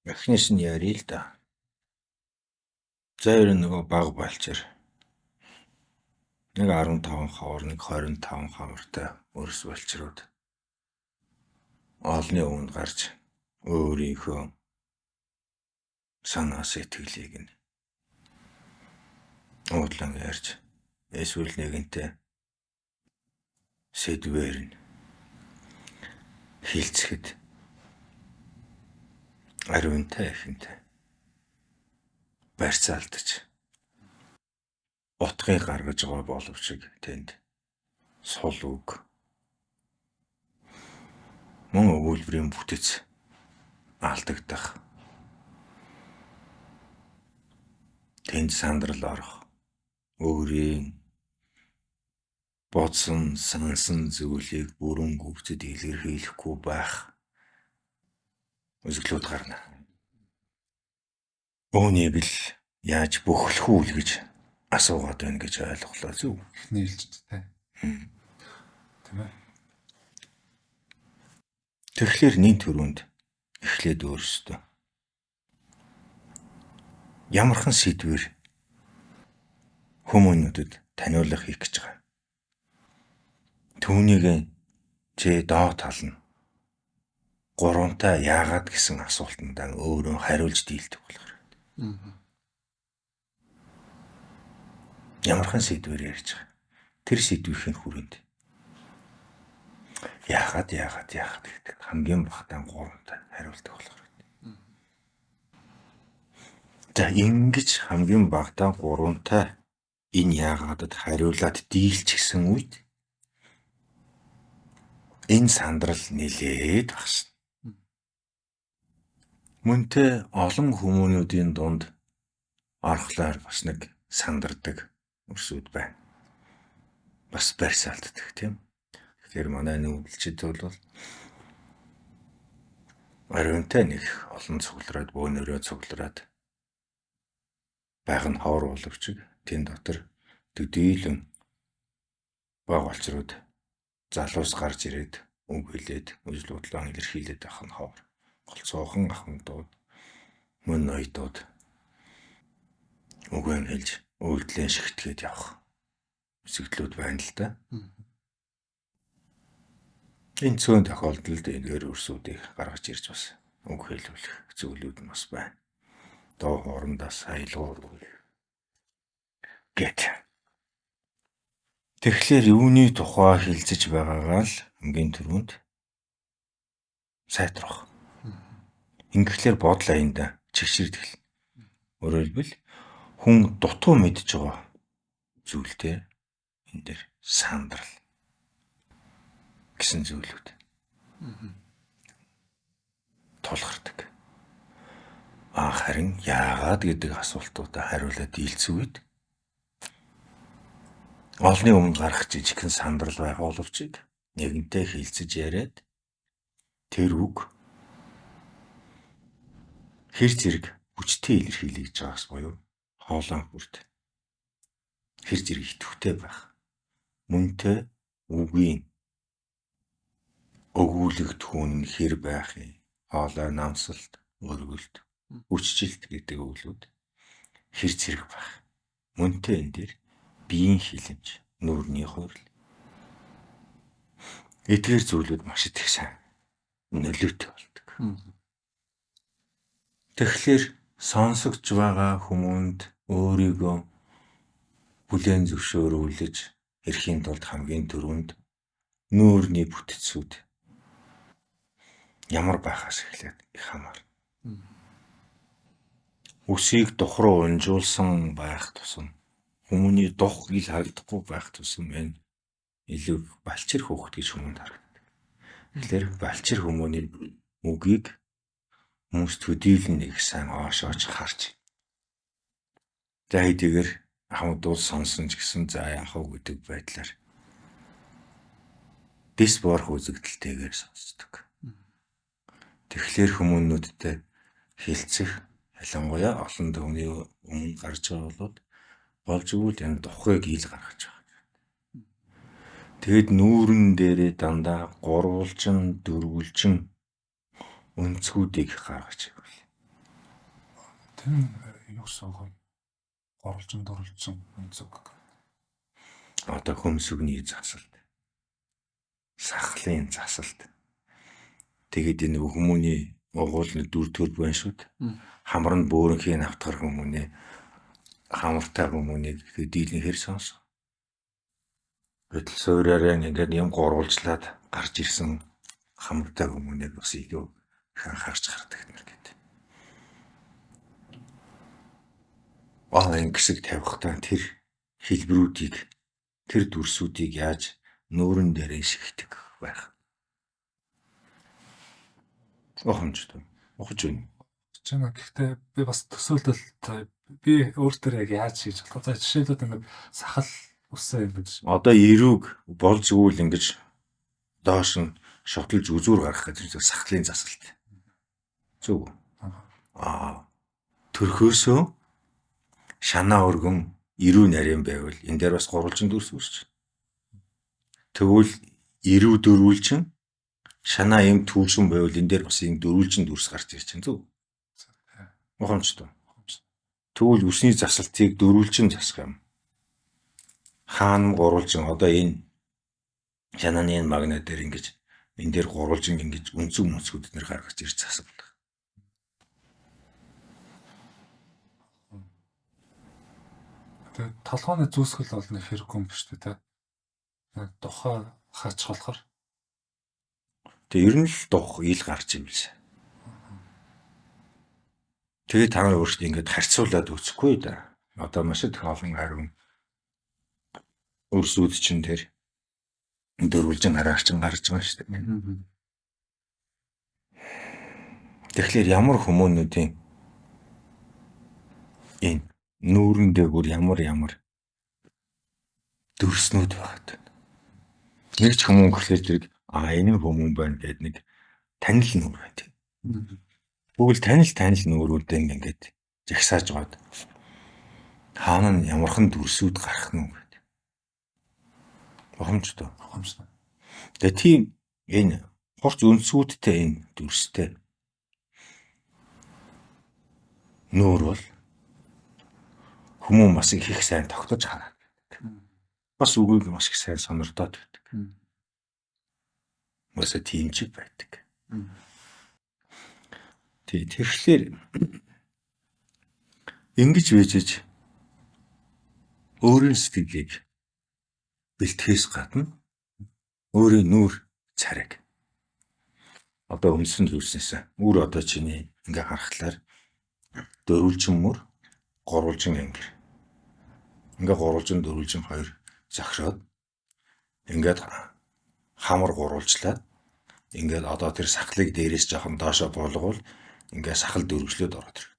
За эхнээс нь ярил л да. За ер нь нөгөө баг балчир нэг 15 хавар, нэг 25 хавартай өрс балчрууд олны өмнө гарч өөрийнхөө санаа сэтгэлийг нь уудлан ярьж эсвэл нэгэнтээ сэдвээр нь хилцэхэд ариунтай ихэнтэй барьцаалдаж утгыг гаргаж байгаа боловч тэнд сул үг мөн өгүүлбэрийн бүтэц алдагдах, тэнд сандрал орох, өөрийн бодсон, сансан зүйлийг бүрэн гүйцэд илэрхийлэхгүй байх үзэгдлүүд гарна. Үүнийг л яаж бөхлөх үү гэж асуугаад байна гэж ойлголоо зүг. Эхний ээлжидтэй. Тийм ээ. Тэгэхээр нин төрөнд эхлээд өөрсдөө ямархан сэдвэр хүмүүнүүдэд таниулах хийх гэж байгаа. Түүнийг чи доо тал нь гуравтаа яагаад гэсэн асуултанд өөрөө хариулж дийлдэг болох хэрэгтэй. Ямархан сэдвэр ярьж байгаа. Тэр сэдвийн хүрээнд яагаад яагаад яагаад гэдэг хамгийн багтаа гуравтаа хариулдаг болох хэрэгтэй. За ингэж хамгийн багтаа гуравтаа энэ яагаадад хариулаад дийлчихсэн үед энэ сандрал нилээд багшна. Мөнтэй олон хүмүүнүүдийн дунд орохлоор бас нэг сандардаг өрсүүд байна. Бас барьсаалддаг тийм. Тэгэхээр манай нүүдэлчд бол ариунтай нэг олон цуглараад бөөнөрөө цуглараад байх нь ховор боловч тэн дотор төдийлөн баг олчрууд залуус гарч ирээд үг хэлээд үжил бодлоо илэрхийлээд байх нь ховор. Голцоохон ахмадууд мөн ноёдууд үгэн хэлж үйлдэлээ шигтгээд явах үзэгдлүүд байна л да. Энэ цөөн тохиолдолд эдгээр өрсүүдийг гаргаж ирж бас үг хэлүүлэх зүйлүүд нь бас байна. Доо хоорондоос аялгуур гэт. Тэгэхээр юуны тухай хилцэж байгаагаа л хамгийн түрүүнд сайтрах. Ингэхлээр бодол аяндаа чигширдэг. Өөрөөр хэлбэл хүн дутуу мэдж байгаа зүйлтэй энэ дээр сандрал гэсэн зүйлүүд тулгардаг. А харин яагаад гэдэг асуултуудаа хариулаад дийлцэн үед олны өмнө гарах жижигхэн сандрал байх боловч нэгэнтээ хилцэж яриад тэр үг хэр зэрэг хүчтэй илэрхийлэгдэж байгаас буюу хоолой хүрт хэр зэрэг идэвхтэй байх. Мөнтэй үгийн өгүүлэгдэхүүн нь хэр байх юм. Хоолой намсалт, өргөлт, хүчжилт гэдэг өглүүд хэр зэрэг байх. Мөнтэй энэ дээр биеийн хилэмж, нүүрний хурил эдгээр зүйлүүд маш их сайн нөлөөтэй болдог. Тэгэхээр сонсогч байгаа хүмүүнд өөрийгөө бүлээн зөвшөөрүүлж ирэхийн тулд хамгийн түрүүнд нүүрний бүтцүүд ямар байхаас эхлээд их хамаарна. Үсийг дух руу унжуулсан байх тусам хүмүүний дух ил харагдахгүй байх тусам энэ илүү балчир хөөхт гэж хүмүүнд харагддаг. Тэгэхээр балчир хүмүүний үгийг хүмүүс төдийлөн нэг сайн оошооч харж. За хэдийгээр ахмадууд сонсон ч гэсэн за яах вэ гэдэг байдлаар дис борх үзэгдэлтэйгээр сонсдог. Тэгэхээр хүмүүнүүдтэй хилцэх ялангуяа олон төвний өмнө гарч байгаа бол болж игэл энэ духыг ил гаргаж байгаа. Тэгэд нүүрэн дээрээ дандаа гурвалжин, дөрвөлжин өнцгүүдийг гаргаж ивэл. Тэр нь юу гэсэн үг вэ? Гурвалжин дөрвөлжин өнцөг. Одоо хөмсгний засалт. Сахлын засалт. Тэгээд энэ хүмүүний угуул нь дүр төр байна шүү дээ. Хамар нь бөөрөнхийн навтгар хүмүүний хамартай хүмүүнийг дийлэн хэр сонс. Гэтэл суурьаараа ингээд юм гурвалжлаад гарч ирсэн хамартай хүмүүнийг бас илүү их анхаарч гардаг нэр гэдэг. Энэ хэсэг тавихтаа тэр хэлбэрүүдийг тэр дүрсүүдийг яаж нүүрэн дээрээ шигдэг байх. Ухамжтай. Ухаж байна. Чамаа гэхдээ би бас төсөөлөл би өөртөө яг яаж хийж болох. За жишээлбэл ингээд сахал өссөн юм гэж. Одоо эрүүг болж өгвөл ингэж доош нь шотолж үзүүр гаргах гэж сахлын засалт. Зөв. Төрхөөсөө шанаа өргөн эрүү нарийн байвал энэ дээр бас гурвалжин дүрс үүсч. Тэгвэл эрүү дөрвөлжин шанаа юм түүшин байвал энэ дээр бас юм дөрвөлжин дүрс гарч ирж чинь зөв. Ухамжтай. Тэгвэл үсний засалтыг дөрвөлжин засах юм. Хаан гурвалжин одоо энэ шанааны энэ магна дээр ингэж энэ дээр гурвалжин ингэж өнцөг мөнцгүүд нэр гаргаж ирж засвал. Тэгээ толгооны зүүсгэл бол нэг хэрэггүй юм биш үү те. Тухай хаачих болохоор. Тэгээ ер нь л дух ил гарч ивэл. Тэгээ та нар өөрсдөө ингэж харьцуулаад үзэхгүй да. Одоо маш их олон ариун өрсүүд чинь тэр дөрвөлжин араарчин гарч байгаа шүү дээ. Тэгэхээр ямар хүмүүнүүдийн энэ нүүрэн дээгүүр ямар ямар дүрснүүд байгаад байна. Нэг ч хүмүүн гэхлээр зэрэг энэ хүмүүн байна гэдэг нэг танил нүүр байна тийм. Тэгвэл танил нүүрүүдээ ингээд жагсааж гоод хаана нь ямархан дүрсүүд гарах нь гэдэг. Ухамжтай. Ухамжтай. Тэгээ тийм энэ хурц өнцгүүдтэй энэ дүрстэй нүүр бол хүмүүн бас их сайн тогтож хараад байдаг. Бас үгийг маш их сайн сонирдоод байдаг. Бас тийм чиг байдаг. Тий, тэгэхээр ингэж вэжэж өөрийн сэтгэлийг бэлтгэхээс гадна өөрийн нүүр царайг одоо өмсөн зүйлснээс үр одоо чиний ингээ харахлаар дөрвөлжин мөр гурвалжин ангир ингээ гурвалжин дөрвөлжин хоёр зохироод ингээд хамар гурвалжлаад ингээд одоо тэр сахлыг дээрээс жоохон доошо буулгавал ингээ сахал дөрвөлжлөөд ороод ирэх.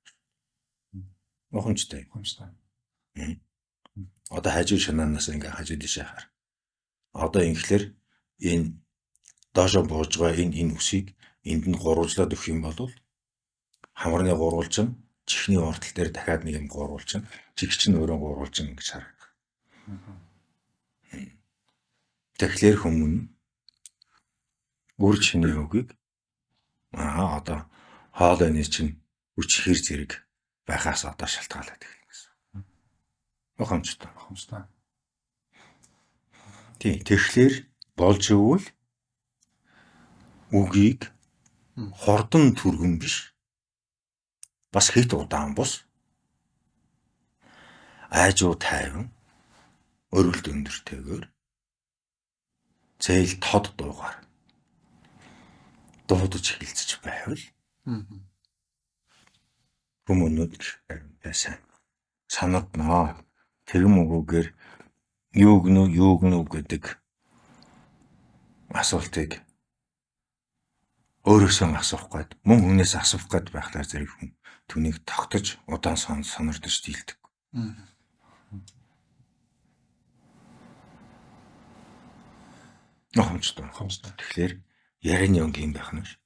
Ухамжтай. Ухамжтай. Одоо хажуу шанаанаас ингээ хажуу дишээ хар. Одоо ингэхлээр энэ доошо бууж байгаа энэ үсийг энд нь гурвалжлаад өгөх юм бол хамарны гурвалжин чихний уртал дээр дахиад нэг юм гурвалжин, чих чинь өөрөө гурвалжин гэж харагдах. Тэгэхээр хүмүүн үр чиний үгийг одоо хоолойны чинь хүч хэр зэрэг байхаас одоо шалтгаалаад эхэлнэ гэсэн. Ухамжтай. Ухамжтай. Тий, тэгэхээр болж өгвөл үгийг хурдан түргэн биш. Бас хэт удаан бус. Айжуу тайван өргөлт өндөртэйгээр зээл тод дуугаар дуудаж хэлцэж байвал хүмүүнүүд сайн санагднаа. Тэгм үгүйгээр юу гэнэ юу гэнэ гэдэг асуултыг өөрөөсөө асуух гээд мөн хүнээс асуух гээд байхлаар зэрэг хүн түүнийг тогтож удаан сонордож дийлдэг. Ухамжтай. Ухамжтай. Тэгэхээр ярианы өнгө юм байх нь ш.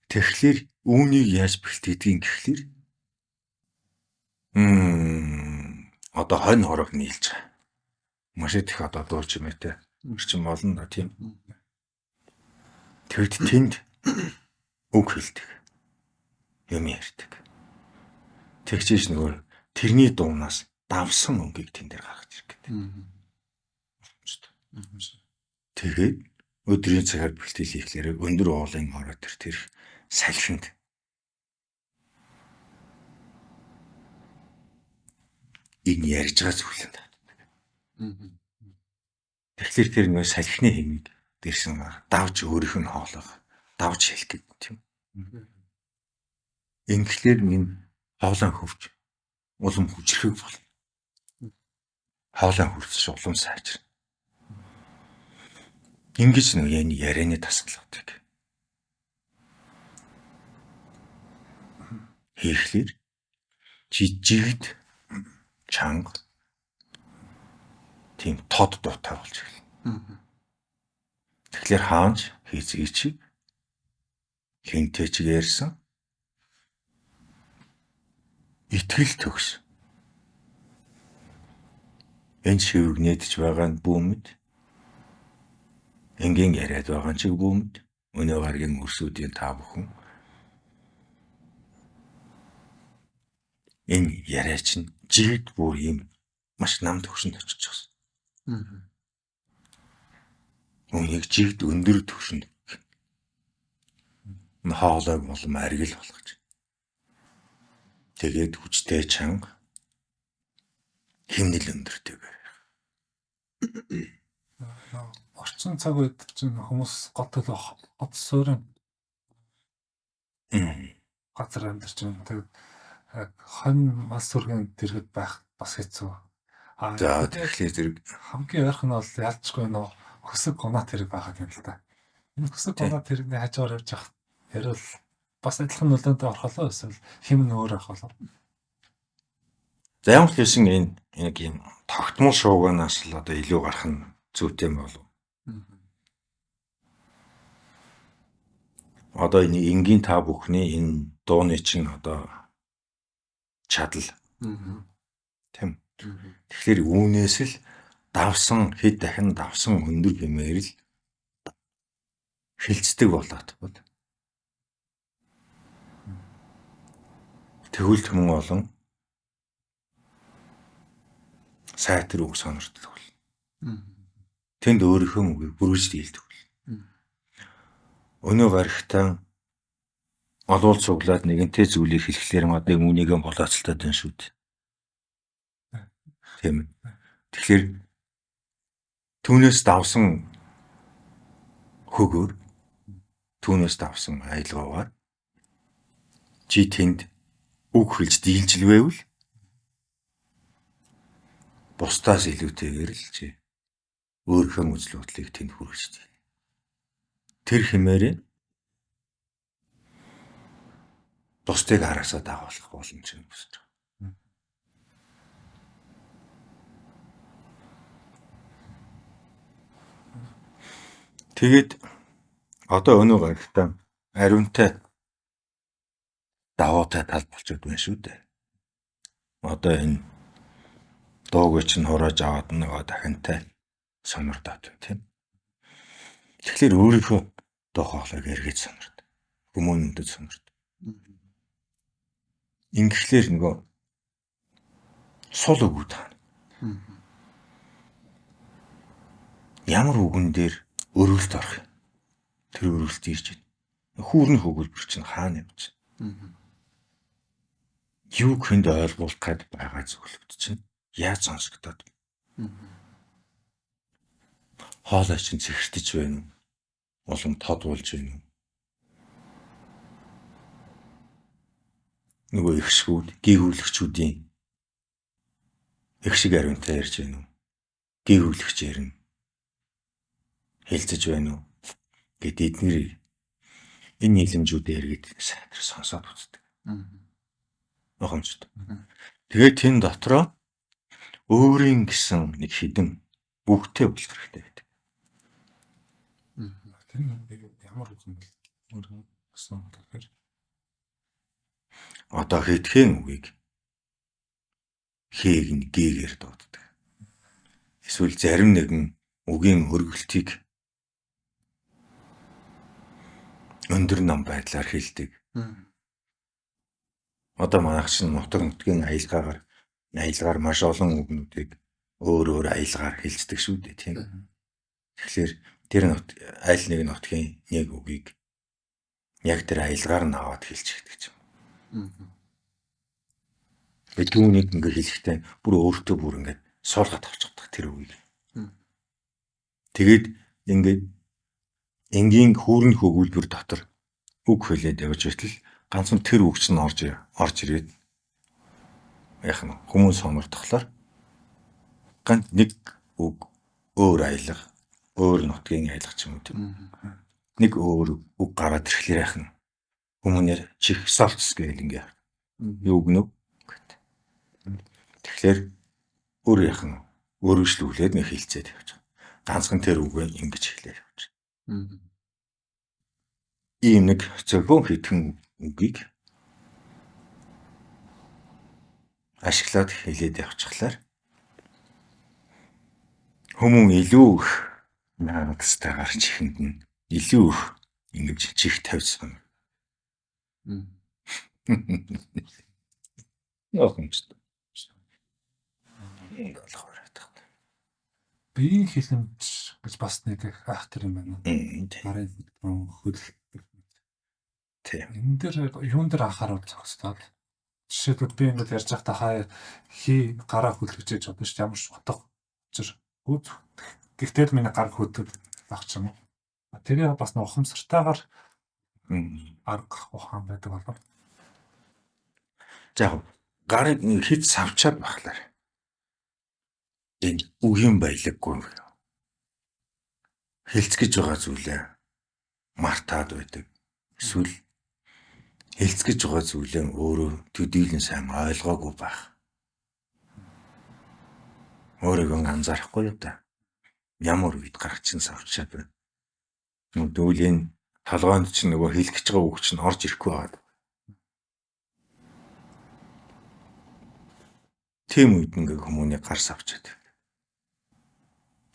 Тэгэхээр үүнийг яаж бэлтгэдгийг гэхлээр одоо хонь хорог нийлж байгаа. Маш их одоо дуур чимээтэй. Орчин болно да тийм. Тэгэд тэнд Үг хэлдэг. Юм ярьдаг. Тэгчээж нөгөө тэрний дуунаас давсан өнгийг тэн дээр гаргаж ирэх гэдэг. Тэгээд өдрийн цагаар бэлтгэл хийхлээр өндөр уулын ороо тэр салхинд энэ ярьж байгаа зүйл нь татдаг. Тэгэхээр тэр нөгөө салхины хэмийг дэрсэн давж өөрийнх нь хоолойг давж хэлэх гэдэг тийм. Инглээр минь хоолой хөвч улам хүчрхэг болно. Хоолой хөрсөж улам сайжирна. Ингэж нөгөө энэ ярианы дасгалуудыг хийхлээр чи жигд чанга тийм тод дуутай болж эхэлнэ. Тэгэхээр хаанч хийцгий чиг хинтэй чиг ярьсан итгэл төгс. Энэ шивэг нийтж байгаа нь бүүмэд энгийн яриад байгаа чиг бүүмэд өнөө гаргийн өрсүүдийн та бүхэн энэ яриа чинь жигд бүр ийм маш нам төвшөнд очиж байгаа. Үүнийг жигд өндөр төвшөнд хоолойг улам аргил болгож. Тэгээд хүчтэй чанга химнэл өндөртэйгээр. Орчин цаг үед чинь хүмүүс гол төлөө хот суурин газар амьдарч байна. Тэгээд хонь мас сүргэн дэргэд байх бас хэцүү. За тэгэхээр зэрэг хамгийн ойрхон нь бол ялцгүй нөө хөсөг гунаат хэрэг байгаа юм л та. Энэ хөсөг гунаат хэрэгний хажуугаар явж явах ярил бас адилхан нөлөөнд орох болоо эсвэл хим нь өөр ах болоо. За ямар ч хэлсэн энэ нэг юм тогтмол шууганаас л одоо илүү гарах нь зүйтэй юм болов. Одоо энэ энгийн та бүхний энэ дууны чинь одоо чадал. Тийм. Тэгэхээр үүнээс л давсан хэд дахин давсан өндөр хэмээр л хилцдэг болоод бод. Тэгвэл түмэн олон сайтар үг сонирхдаг бол. Тэнд өөрийнхөө үгийг бүргэж дийлдэг бол. Өнөө гарагтаа олуул цуглаад нэгэнтэй зүйлийг хэлэхлээр одоо үүнийг болооцолтоод байна шүү дээ. Тийм ээ. Тэгэхээр түүнээс давсан хөгөөр түүнээс давсан аялгаугаар чи тэнд үг хэлж дийлжилгээвэл бусдаас илүүтэйгээр л чи өөрийнхөө үзэл бодлыг тэнд хүргэж дийлнэ. Тэр хэмээрээ бусдыг хараасаа дагуулах боломж нь үүсэж байгаа. Тэгээд одоо өнөө гарагтаа ариунтай давуутай тал болчиход байна шүү дээ. Одоо энэ дууг чинь хурааж аваад нөгөө дахинтай сонордоод байна тийм. Тэгэхээр өөрийнхөө дуу хоолойг эргэж сонорд. Хүмүүнүүдэд сонорд. Ингэхлээр нөгөө сул үгүүд таана. Ямар үгэн дээр өргөлт орох юм. Тэр өргөлт ирж байна. Хүүрнэх өгүүлбэр чинь хаана явж байна? Юу хүнд ойлгуулах гээд байгаа зүйлүүд чинь яаж сонсогдоод байна? Хоолой чинь цэгтэж байна уу? Улам тодуулж байна уу? Нөгөө ихшгүүд, гийгүүлэгчүүдийн их шиг ариунтай ярьж байна уу? Гийгүүлэгч ярина. Хэлцэж байна уу? Гэт эднэр энэ нийлэмжүүдээ эргээд сайтар сонсоод үздэг. Ухамжтай. Тэгээд тэн дотроо өөрийн гэсэн нэг хідэн бүгдтэй болох хэрэгтэй байдаг. Тэр нэг ямар үг юм бэ? Өөрийн гэсэн гэхээр одоо хэдхэн үгийг хээг нь гээгээр дууддаг. Эсвэл зарим нэгэн үгийн өргөлтийг Өндөр нам байдлаар хэлдэг. Одоо манайх чинь нутаг нутгийн аялгаар маш олон үгнүүдийг өөр өөр аялгаар хэлцдэг шүү дээ, тийм. Тэгэхээр тэр аль нэг нутгийн нэг үгийг яг тэр аялгаар нь аваад хэлчихдэг юм. Тэгээд түүнийг ингээ хэлэхдээ бүр өөртөө бүр ингээ суулгаад авчихдаг тэр үгийг. Тэгээд ингээд энгийн хүүрнэх өгүүлбэр дотор үг хэлээд явж байтал ганцхан тэр үг чинь орж ирээд яг нь хүмүүс сонирхлоор ганц нэг үг өөр аялга, өөр нутгийн аялга ч юм уу тийм. Нэг өөр үг гараад ирэхлээр яах нь хүмүүнээр чих солц гээл ингээ юу гэнэ гэт. Тэгэхээр өөр яах нь өөрөглүүлээд нэг хилцээд явж байгаа. Ганцхан тэр үгээ ингэж хэлээд явж байгаа. Ийм нэг зөвхөн хэдхэн үгийг ашиглаад хэлээд явчихлаар хүмүүн илүү их наадстайгаар чихэнд нь илүү их ингэж чих тавьсан. Яах юм бэ? Болохоор байдаг. Биеийн хилэмж гэж бас нэг айхтар юм байна. Гарын хөл. Тийм. Энэ дээр юун дээр анхааруул зохистоод. Жишээлбэл би ингэж ярьж байхдаа хаа хий гараа хөлгөж гэж бодно шүү дээ. Ямар ч утга учир гүз. Гэхдээ л миний гар хөдөд байх ч юм уу. Тэрийг бас нэг ухамсартайгаар арга ухаан байдаг болов. За яг гарыг хэд савчаад бахлаар. Энэ үгийн баялаггүй. Хэлцгэж байгаа зүйлээ мартаад байдаг. Эсвэл хэлцгэж байгаа зүйлээ өөрөө төдийлөн сайн ойлгоогүй байх. Өөрийгөө анзаарахгүй юу та. Ямар үед гарч чинь савчаад байна. Тэгвэл энэ толгойнд чинь нөгөө хэлэх гэж байгаа үг чинь орж ирэхгүй байгаа. Тийм үед ингээ хүмүүний гар савчаад.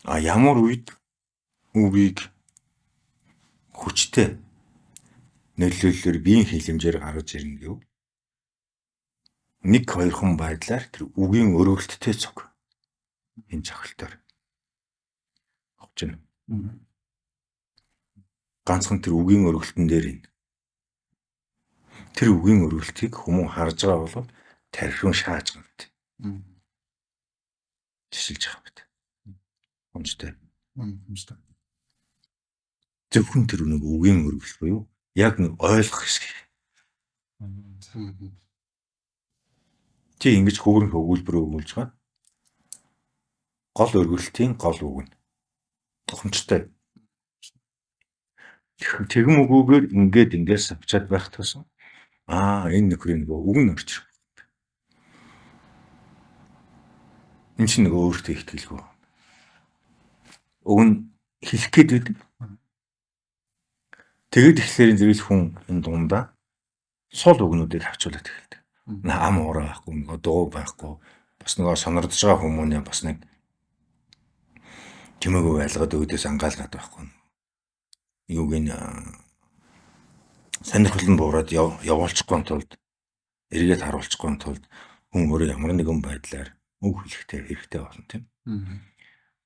А ямар үед үгийг хүчтэй нөлөөллөөр биеийн хилэмжээр гаргаж ирнэ гэв. Нэг хоёрхан байдлаар тэр үгийн өргөлттэй цуг энэ цохилтоор авч байна. Ганцхан тэр үгийн өргөлтөн дээр энэ. Тэр үгийн өргөлтийг хүмүүн харж байгаа бол тархин шааж байгаа мэт. Жишилж байгаа мэт. Хомжтой. Хомжтой. Зөвхөн тэр нэг үгийн өргөлт буюу яг нэг ойлгох хэсэг. Чи ингэж хүүрнэх өгүүлбэр өгүүлж байгаа. Гол өргөлтийн гол үг нь. Ухамсартай. Тэгм үгүйгээр ингээд ингээд савчаад байх тусам аа энэ нөхрийн нөгөө үг нь орж ирэх. Энэ чинь нөгөө өөртөө ихтгэлгүй. Уг нь хэлэх гээд байдаг. Тэгээд тэгэхээр зэрэг хүн энэ дундаа сул үгнүүдийг хавчуулаад эхэлдэг. Ам ураа байхгүй, нөгөө дуу байхгүй, бас нөгөө сонирдож байгаа хүмүүний бас нэг чимээгүй байлгаад өөдөөс ангаалгаад байхгүй. Юуг нь сонирхол нь буураад явуулчихгүй тулд эргээд харуулчихгүй тулд хүн өөрөө ямар нэгэн байдлаар үг хэлэхтэй хэрэгтэй болно тийм.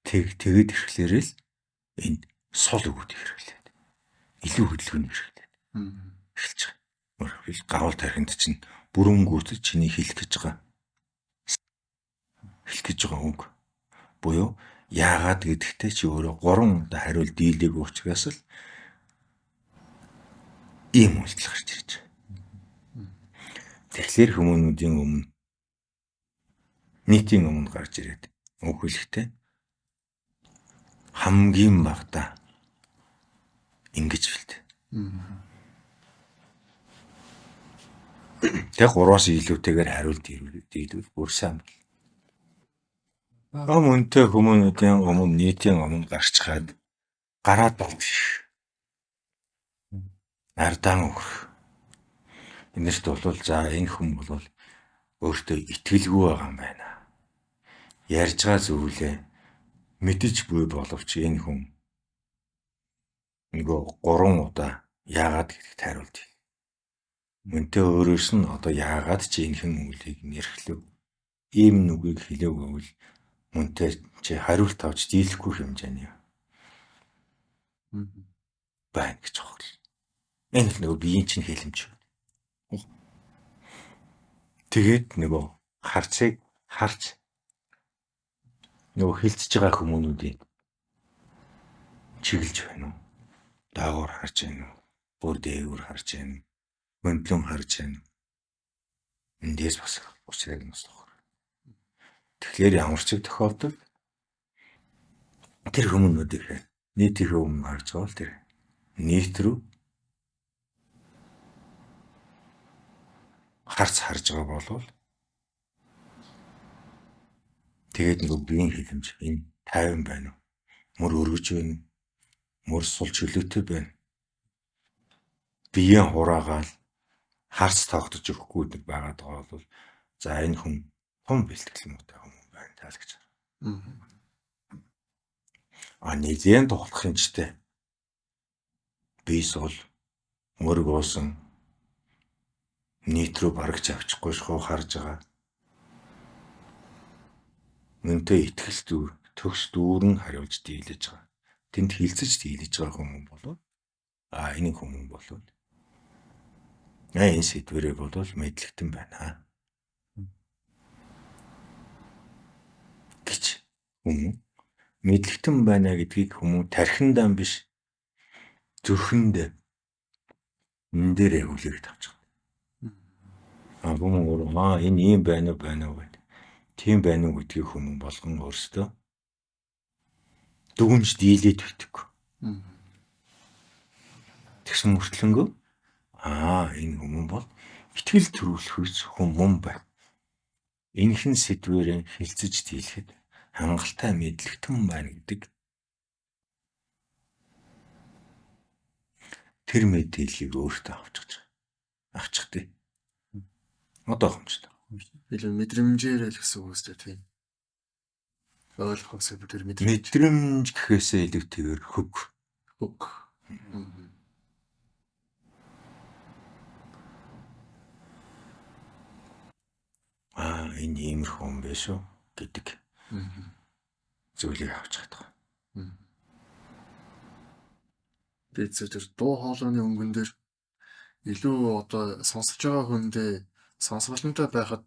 Тэгээд ирэхлээрээ л энэ сул үгүүд хэрэглээд илүү хөдөлгөөний хэрэглээд эхэлж байгаа. Өөрөөр гавал тархинд чинь бүрэн гүйцэд чиний хэлэх гэж байгаа үг буюу яагаад гэдэгтээ чи өөрөө 3 удаа хариулт дийлээгүй учраас л ийм үйлдэл гарч ирж байгаа. Тэгэхээр хүмүүнүүдийн өмнө нийтийн өмнө гарч ирээд үг хэлэхдээ хамгийн багадаа ингэж хэлдэг. Тэг 3-аас илүүтэйгээр хариулт дийлвэл бүр сайн бол. Ам үнтэй хүмүүнүүдийн өмнө нийтийн өмнө гарчхаад гараад болчих. Ардаан өгөх. Энэрт бол за энэ хүн бол өөртөө итгэлгүй байгаа юм байна. Ярьж байгаа зүйлээ мэдэж буй боловч энэ хүн нөгөө 3 удаа Яагаад гэдэгт хариулт. Мөнтэй өөрөөс нь одоо яагаад чи энэхэн үйлийг нэрхлэв? Ийм нүгийг хэлэв гэвэл мөнтэй чи хариулт авч дийлэхгүй хэмжээний байна гэж байна. Энэ л нөгөө биеийн чинь хэлэмж. Тэгээд нөгөө харцыг харж нөгөө хилцэж байгаа хүмүүнүүдийн чиглэж байна уу? Доогоор харж байна уу? Бүр дээгүүр харж байна уу? Хөндлөн харж байна уу? Эндээс бас учрыг нь болохоор. Тэгэхээр ямар ч тохиолдолд тэр хүмүүнүүдийг нийтийн өмнө харж байгаа бол тэр нийт рүү харц харж байгаа болвол тэгээд нөгөө биеийн хэлэмж энэ 50 байна уу? Мөр өргөж байна уу? Мөр сул чөлөөтэй байна. Биеийн хураагаал харц тогтож өгөхгүй нэг байгаад байгаа бол за энэ хүн том бэлтгэл муутай хүн байна таалагч. А нэгэн тухлах хэмжтэй бие сул мөрөг уусан нийт рүү барагч авчихгүй шахуу харж байгаа. Мөнтэй итгэл дүүр төгс дүүрэн хариулж дийлэж байгаа. Тэнд хилцэж дийлэж байгаа хүмүүс болов а энэ хүмүүс болов энэ сэдвэрээ болвол мэдлэгтэн байна гэж хүмүүс мэдлэгтэн байна гэдгийг хүмүүс тархиндаа биш зүрхэндээ энэ дээрээ хүлээгээд авч байгаа. А хүмүүс өөр энэ ийм байна уу байна уу гэдэг. Тийм байна уу гэдгийг хүмүүс болгон өөрсдөө дүгнж дийлээд байдаг. Тэгсэн мөртлөнгөө энэ хүмүүс бол итгэл төрүүлэх хүмүүн байна. Энэхэн сэдвээрээ хилцэж дийлэхэд хангалттай мэдлэгтэн байна гэдэг тэр мэдээллийг өөртөө авчих. Авчих тий. Одоо хомжтой. Илүү мэдрэмжээр л гэсэн үг үстэй тийм. Ойлгох гэсэн үг тэр мэдрэмж. Мэдрэмж гэхээсээ илүүтэйгээр хөг. Хөг. Энэ иймэрхүү юм биш үү гэдэг зүйлийг авч чадах. Тэгээд тэр дуу хоолойны өнгөн дээр илүү одоо сонсож байгаа хүндээ сонсголонтой байхад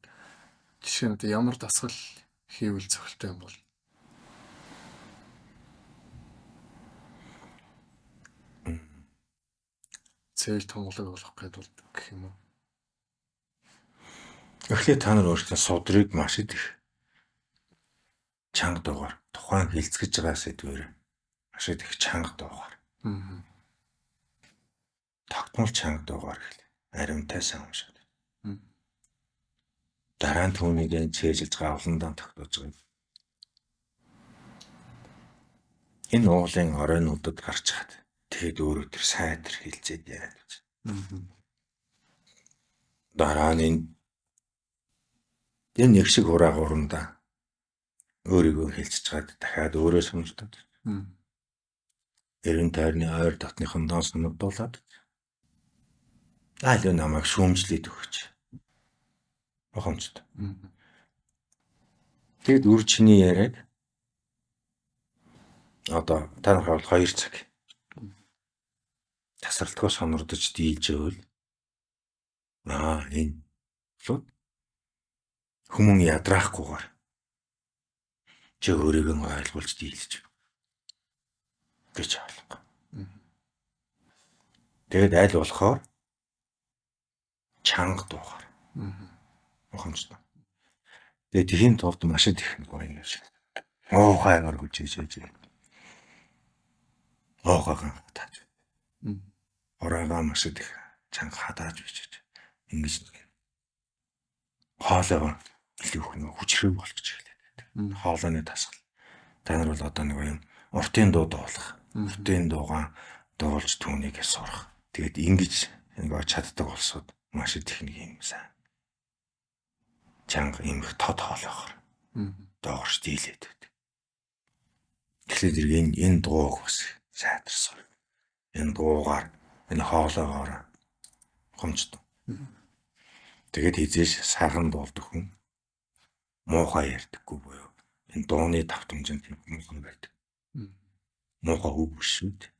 жишээ нь одоо ямар дасгал хийвэл зохилтой юм бол? Цээл тунгалаг болох гээд бол гэх юм уу? Эхлээд та нар өөрсдөө судрыг маш их чанга дуугаар тухайн хилцэж байгаа сэдвээр маш их чанга дуугаар. Тогтмол чанга дуугаар эхлэв. Аримтай сайн уншаад. Дараа нь түүнийг цээжилж гавландаа тогтоож байгаа. Энэ уулын оройнуудад гарч чад. Тэгэхэд өөрөө тэр сайтар хилцээд яриад байж. Дараа нь энэ нэг шиг хураа гурандаа өөрийгөө хилцэж чад дахиад өөрөө сонирхдаг. Эрен тойрны ойр дотныхондоо сонирдуулаад айл намайг шүүмжлээд өгч. Ухамжтай. Тэгэд үр чиний яриаг одоо та нар бол 2 цаг тасралтгүй сонирдож дийлж байвал энэ бол хүмүүн ядраахгүйгээр чи өөрийгөө ойлгуулж дийлж гэж ойлго. Тэгээд аль болохоор чанга дуугаар. Ухамжтай. Тэгээд тийм тулд маш их нэг юм шиг. Уухай өргөж ижээж. Уухайгаа хатааж. Оройгоо маш их чанга хатааж бичиж. Ингэж нэг хоолойгоо илүү их нэг хүчрэг болгож эхлэв. Хоолойны тасгал. Та нар бол одоо нэг юм уртын дуу дуулах. Уртын дуугаан дуулж түүнийг сурах. Тэгээд ингэж нэг чаддаг болсод маш их нэг юм сайн. Чанга юм их тод хоолойгоор доогорч дийлээд байдаг. Тэгэхээр энэ дууг бас сайтарсан. Энэ дуугаар Энэ хоолоогоор хомждог. Тэгээд хизээш сайхан дуулдаг хүн муухай ярьдаггүй буюу энэ дууны давтамж нь муухай байдаг. Муухай үг биш шүү дээ.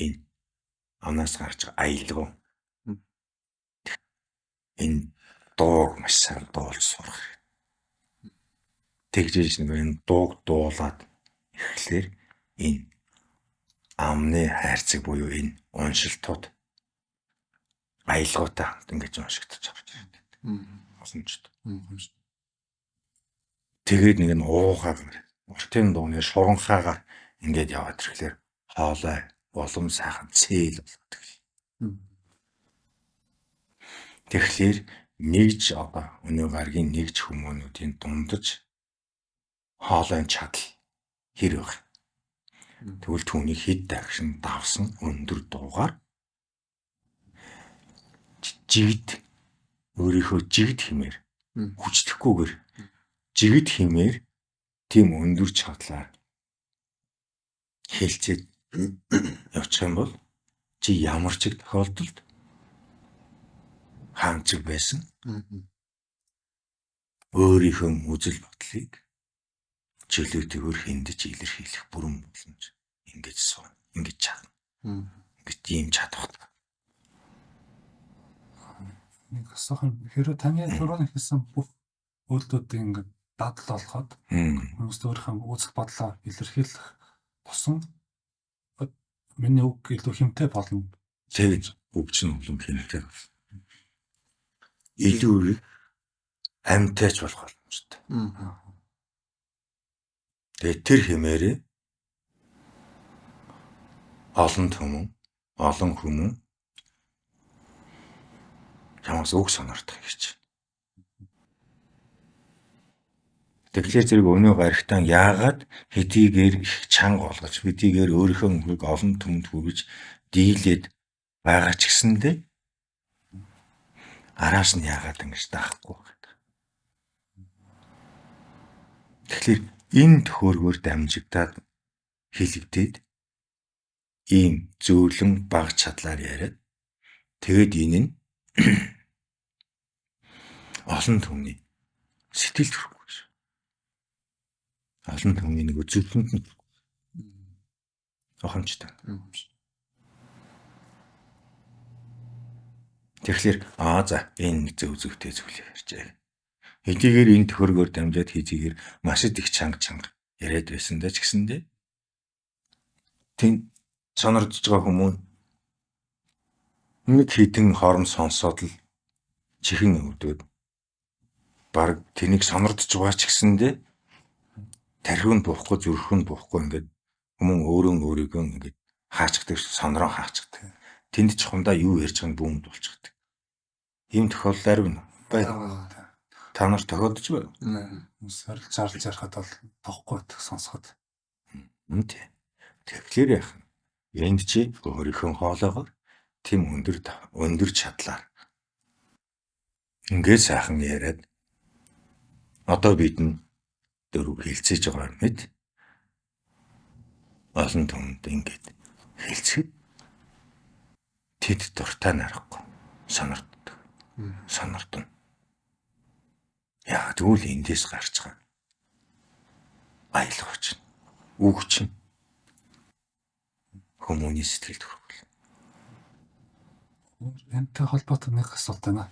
Энэ амнаас гарч байгаа аялгаа. Энэ дууг маш сайн дуулж сурах хэрэгтэй. Тэгжээж нэг энэ дууг дуулаад эхлэхээр энэ амны хайрцаг буюу энэ уншилтууд аялгаутай хамт ингэж уншигдчих орж ирдэг. Боломжтой. Тэгээд нэг нь уухаар уртын дууны шуранхаагаар ингээд яваад ирэхлээр хоолой улам сайхан цээл болгодог. Тэгэхээр нэгж одоо өнөө гаргийн нэгж хүмүүнүүдийн дундаж хоолойн чадал хэр байх. Тэгвэл түүнийг хэд дахин давсан өндөр дуугаар жигд өөрийнхөө жигд хэмээр хүчтэхгүйгээр жигд хэмээр тийм өндөр чадлаар хэлцээд явчих юм бол чи ямар ч тохиолдолд хаанчиг байсан өөрийнхөө үзэл бодлыг чөлөөтэйгээр хиндэж илэрхийлэх бүрэн боломж ингэж суuna, ингэж чадна. Ингэж ийм чадвартай. Нэг асуух юм, хэрвээ таны түрүүний хэлсэн бүх үйлдэлүүдийг ингээд дадал болгоход хүмүүст өөрийнхөө үзэл бодлоо илэрхийлэх тусам миний үг илүү хэмтэй болно. Тэгээд үг чинь улам хэмтэй болно. Илүү их амьтайч болох боломжтой. Тэгээд тэр хэмээрээ олон түмэн, олон хүмүүн чамаас үг сонордох гэж. Тэгэхээр зэрэг өнөө гаригтан яагаад хэдийгээр их чанга болгож, хэдийгээр өөрийнхөө үгийг олон түмэнд хүргэж дийлээд байгаа ч гэсэндээ араас нь яагаад ингэж даахгүй байна. Тэгэхээр энэ төхөөргөөр дамжигдаад хэлэгдээд ийм зөөлөн баг чадлаар яриад тэгээд энэ нь олон түмний сэтгэлд хүрэхгүй шүү. Олон түмний нэг зүрхэнд нь охомжтой. Тэгэхээр за энэ зөв зөвтэй зүйлийг ярьжээ. Хэдийгээр энэ төхөргөөр дамжаад хэдийгээр маш их чанга чанга яриад байсан даа ч гэсэндээ тэнд сонордож байгаа хүмүүс нэг хитэн хором сонсоод л чихэн өвдөд баг тэнийг сонордож байгаа ч гэсэндээ тархинд буухгүй зүрхэнд буухгүй ингээд хүмүүс өөрөө өөрийгөө ингээд хаачдаг, сонороо хаачдаг. Тэнд ч хумдаа юу ярьж байгааг нь бүүмд болчихдог. Ийм тохиолдол ариун байна. Та нар тохиолдож байна. Сорилж зарлж ярихад бол тохгүй байдаг сонсоход. Тий. Тэгэхээр яах вэ? Энд чи өөрийнхөө хоолоогоор тийм өндөр өндөр чадлаар ингээд сайхан яриад одоо бид нь дөрөв хэлцээж байгаа мэд олон түмэнд ингээд хэлцэхэд тэд дуртай нарахгүй сонорддог. Сонордно. Яа тэгвэл эндээс гарч байгаа аялах чинь үг чинь хүмүүний сэтгэлд хүрвэл. Энтэй холбоотой нэг асуулт байна.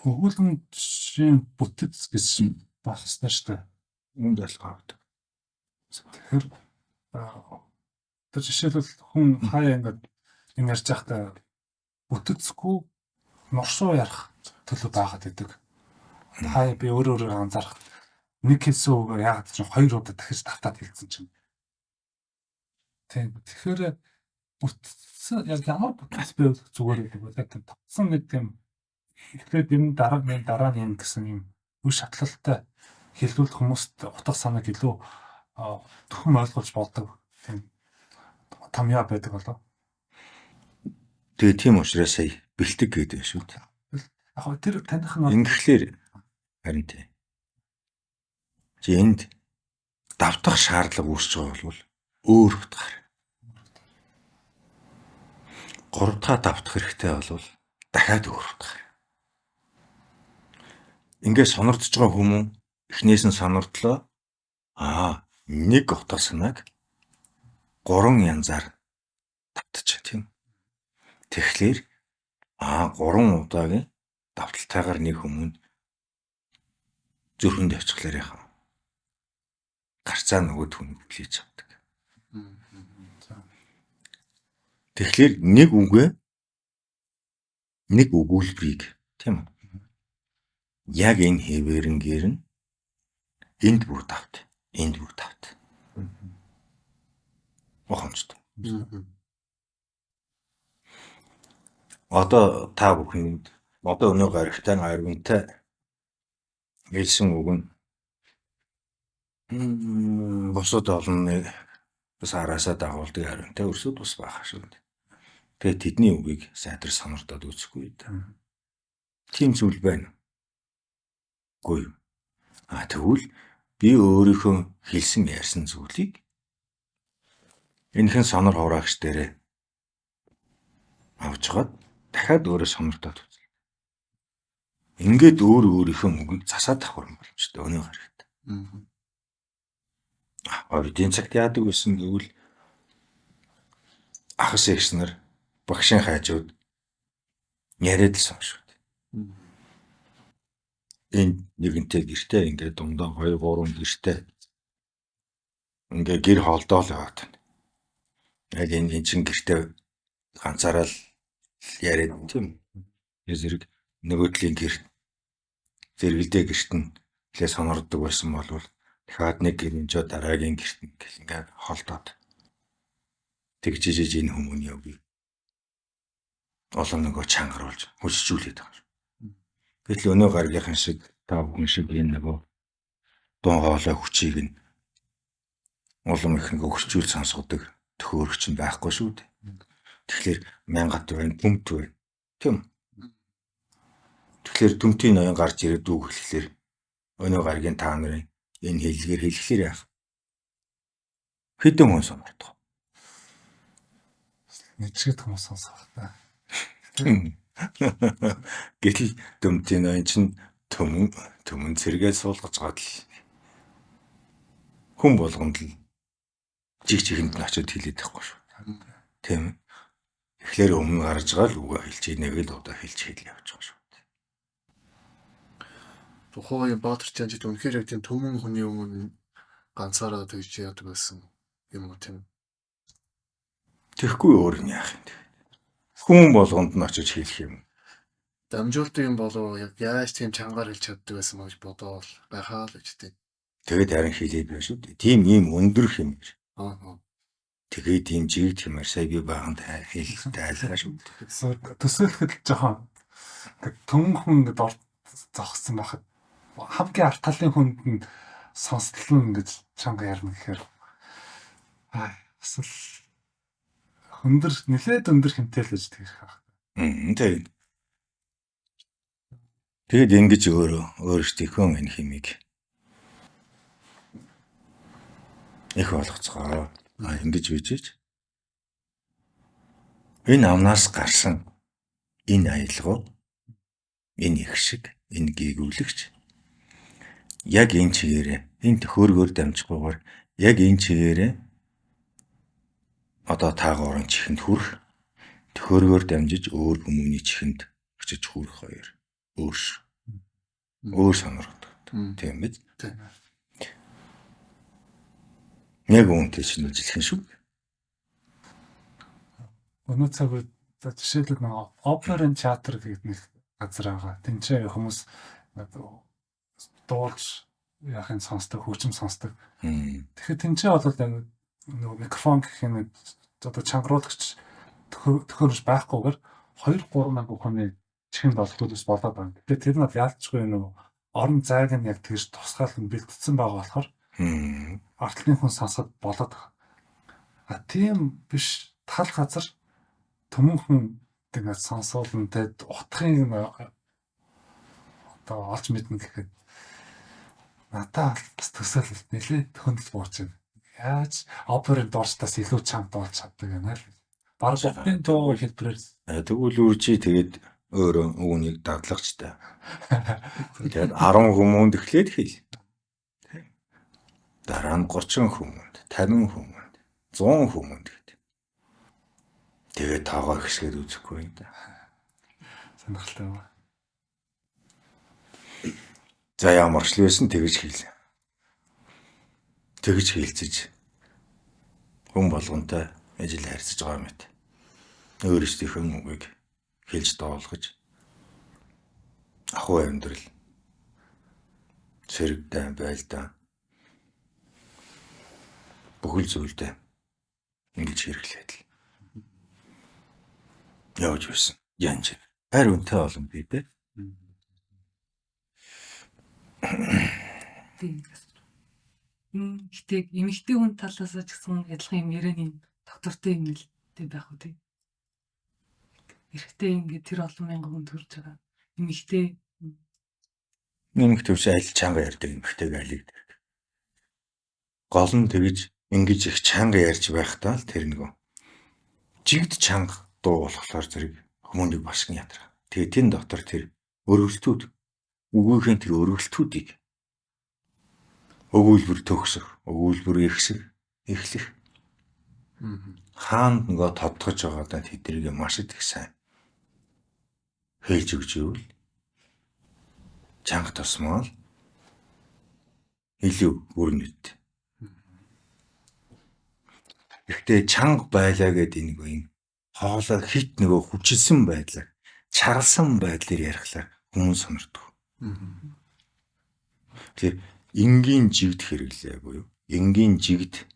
Өгүүлэмжийн бүтэц гэж байх ёстой шүү дээ. Үүнд ойлгоод. Тэгэхээр тэр жишээлбэл хүн хаяа ингээд юм ярьж байхдаа бүтэцгүй нуршуу ярих төлөв байгаад идэг. Хаяа би өөрөө өөрөө анзаарах нэг хэлсэн үгээр яагаад ч хоёр удаа дахиж давтаад хэлсэн чинь. Тийм. Тэгэхээр бүтцэн яг ямар бүтэц байвал зүгээр гэдэг вэ? Тийм татсан нэг тийм эхлээд энэ дараа нь дараа нь юм гэсэн юм үе шатлалтай хэлбэл хүмүүст утга санааг илүү төхөм ойлгуулж болдог тийм тамьяа байдаг болов. Тэгээ тийм учраас сая бэлтгэг гэдэг шүү дээ. Яг гоо тэр таних нь ингэхлээр харин тийм. Чи энд давтах шаардлага үүсэж байгаа бол өөр утгаар. 3 дахь давтах хэрэгтэй бол дахиад өөр утга. Ингээд сонордож байгаа хүмүүн эхнээс нь сонордлоо. Аа, нэг утга санааг 3 янзаар давтаж тийм. Тэгэхээр 3 удаагийн давталтайгаар нэг хүмүүнд зүрхэнд очихлаар яхаа. Гарцаа нөгөө хүн хүлээж авдаг. Тэгэхээр нэг үгээ нэг өгүүлбэрийг тийм үү? Яг энэ хэвээрэнгээр нь энд бүр давт, энд бүр давт. Ухамжтай. Одоо та бүхэнд одоо өнөө гарагтай ариунтай хэлсэн үг нь бусад олонны бас араасаа дагуулдаг ариунтай өрсөд бас байх шүү дээ. Тэгээд тэдний үгийг сайтар сонордоод үзэхгүй дээ. Тийм зүйл байна. Үгүй юу? А тэгвэл би өөрийнхөө хэлсэн ярьсан зүйлийг энэхэн сонор хураагч дээрээ авчгаад дахиад өөрөө сонордоод үзлээ. Ингээд өөр өөрийнхөө үгийг засаад авах юм боломжтой өнөө гарагт. Ордын цагт яадаг байсан гэвэл ахас эгч нар багшийн хайжууд яриад л шүү дээ. Энд нэгэнтэй гэртээ ингээд дундаа 2 3 гэртээ ингээ гэр холдоол яваад байна. Яг энэ чин гэртээ ганцаараа л яриад тийм. Зэрэг нөгөө талын гэр зэрэгэлдээ гэрт нь хэлээ сонорддог байсан бол дахиад нэг гэр энжоо дараагийн гэрт нь гэл ингээ холдоод тэгж ижиж энэ хүмүүний үгийг олон нөгөө чангаруулж хүчжүүлээд байгаа юм. Гэтэл өнөө гаргийнхын шиг та бүхэн шиг энэ нөгөө дуун хоолой хүчийг нь улам их нөгөө хөрчүүл сонсгодог төхөөрөгч нь байхгүй шүү дээ. Тэгэхээр мянгат байна, түмт байна. Тийм. Тэгэхээр түмтийн ноён гарч ирээд үг хэлэхлээр өнөө гаргийн та нарын энэ хэллэгээр хэлэхлээр яах? Хэдэн хүн сонордох. Нэгжгээд хүмүүс сонсох та. Гэтэл дүмтийн ноён чинь төмөн төмөн цэргээ суулгаж гад л хүн болгонд л жиг жигэнд нь очиод хэлээд байхгүй шүү. Тийм ээ. Тэгэхээр өмнө гарч байгаа л үгээ хэлж нэг л удаа хэлж хэл явж байгаа шүү. Тухайн үеийн Баатар Чанжид үнэхээр яг тийм төмөн хүний өмнө ганцаараа тэгж яадаг байсан юм уу тийм. Тэгэхгүй өөр нь яах юм бэ? Хүн болгонд нь очиж хэлэх юм. Дамжуулдаг юм болов яг яаж тийм чангаар хэлж чаддаг байсан мó гэж бодоол байхаа л гэж тийм. Тэгээд харин хэлээд байна шүү дээ. Тийм ийм өндөр хэмээр. Аа. Тэгээд тийм жигд хэмээр сая би баганд хэл тайлгаа шүү дээ. Төсөөлөхөд жоохон төмөн хүн ингээд зогссон байхад хамгийн арт талын хүнд нь сонслон гэж чанга ярина гэхээр бас л өндөр нэлээд өндөр хэмтэл гэж тэгэх байх. Тийм. Тэгэд ингэж өөрөө өөрсдийнхөө энэ хэмийг их болгоцгоо. Ингэж бижиж энэ амнаас гарсан энэ аялгау, энэ их шиг, энэ гийгүүлэгч яг энэ чигээрээ энэ төхөөргөөр дамжихгүйгээр яг энэ чигээрээ одоо та гурван чихэнд хүрэх, төхөөргөөр дамжиж өөр хүмүүний чихэнд очиж хүрэх хоёр өөр шүү. Өөр сонирхдог. Тийм биз? Тийм. Яг үүнтэй чинь ажиллах юм шүү. Өнөө цаг үед жишээлбэл нэг оперын театр гэдэг нэг газар байгаа. Тэнцээ хүмүүс дуулж яахын сонсдог, хөгжим сонсдог. Тэгэхээр тэнцээ бол яг нөгөө микрофон гэх юм одоо чангаруулагч төхөөрөмж байхгүйгээр 2 3 мянган хүний чихэнд олдуулж болоод байна. Тэгэхээр тэр нь бол яалтчгүй нөгөө орон зайг нь яг тэгж тусгаал нь бэлтгэсэн байгаа болохоор артлын хүн сонсоход болоод байгаа. А тийм биш тал газар төмөн хүн ингээд сонсоолн тэ утгын одоо олж мэднэ гэхэд надад бас төсөөлөл нэлээд хөндлөл буурч байна. Яаж оперын дурчдаас илүү чамд олж чаддаг юм аа л. Бараг бүгдийн дуу хэлбэрээр. Тэгвэл үржи тэгээд өөрөө үүнийг дадлагчтай. Тэгээд 10 хүмүүнд эхлээд хэл. Дараа нь 30 хүмүүнд, 50 хүмүүнд, 100 хүмүүнд гэдэг. Тэгээд тоогоо ихсгээд үзэхгүй юм да. Сонирхолтой байна. За ямар ч л байсан тэгж хэл. Тэгж хэлцэж хүн болгонтой ажил харьцаж байгаа мэт. Өөрсдийнхөө үгийг хэлж доолгож ахуй амьдрал сэрэгдэн байлдаа бүхэл зүйлдээ ингэж хэрэглээд л явж байсан. Янж. Хайр үнтэй олон бий дээ. Тийм. Гэтэ эмэгтэй хүн талаас ч гэсэн адилхан юм ярианы доктортой юм л тэ байх уу тий. Эрэгтэй ингээд тэр олон мянган хүн төрж байгаа. Эмэгтэй Нэмэх төвш аль чанга ярьдаг эмэгтэйг алиг. Гол нь тэгж ингэж их чанга ярьж байхдаа л тэр нөгөө жигд чанга дуу болохоор зэрэг хүмүүнийг башгин ядраа. Тэгээ тэн дотор тэр өргөлтүүд үгүйхэн тэр өргөлтүүдийг өгүүлбэр төгсөх, өгүүлбэр ихсэх, эхлэх. Хаанд нөгөө тодтогч байгаадаа тэднийг маш их сайн хэлж өгч ивэл чанга тусмаа л илүү өрнөд. Гэхдээ чанга байлаа гэдэг энэ нөгөө юм хоолой хит нөгөө хүчилсэн байдлаар чаргалсан байдлаар ярихлаар хүмүүс сонирдог. Тэгэхээр энгийн жигд хэрэглээ буюу энгийн жигд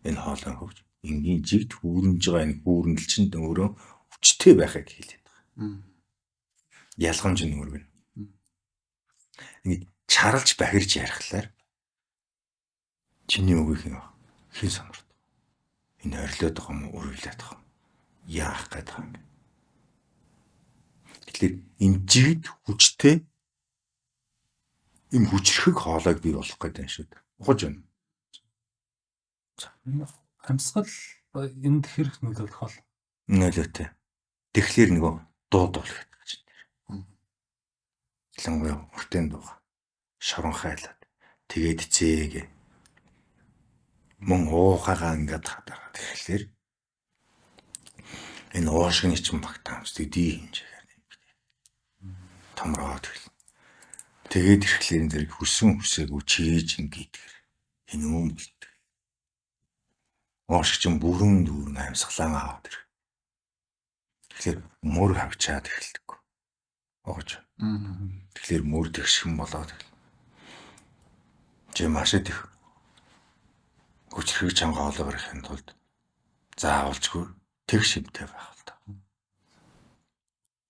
энэ хоолойн хөвч энгийн жигд хүүрнэж байгаа энэ хүүрнэл чинь өөрөө хүчтэй байхыг хэлээд байгаа. Ялгамж нь өргөнө. Ингээд чаралж бахирч ярихлаар чиний үгийг хэн сонирдог. Энэ орилоод байгаа юм уу, үргэлээд байгаа юм. Яах гээд байгаа юм. Тэгэхээр энэ жигд хүчтэй им хүчрхэг хоолойг бий болох гэдэг юм шүү дээ. Ухаж байна. Амьсгал энд хэрэг нөлөөлөх бол нөлөөтэй. Тэгэхээр нөгөө дуу дуулах гэдэг чинь тэр. Ялангуяа хүртэн дууга. Шоронхайлаад тэгээд зээгээ мөн уухагаа ингээд хатаагаад тэгэхээр энэ уушгины чинь багтаамж дий хэмжээгээр нэмэгдээ. Томроод эхэлнэ. Тэгээд ирэхлээр зэрэг хүссэн хүсээгүй чийж ингэдгэр энэ юм болдог. Уушиг чинь бүрэн дүүрэн амьсгалан аваад ирэх. Тэгэхээр мөр хавчаад эхэлдэг. Оогч. Тэгэхээр мөр тэгшхэн болоод эхэлнэ. Чи маш их хүчрхэг чанга хоолой барихын тулд заавалчгүй тэгш хэмтэй байх л та.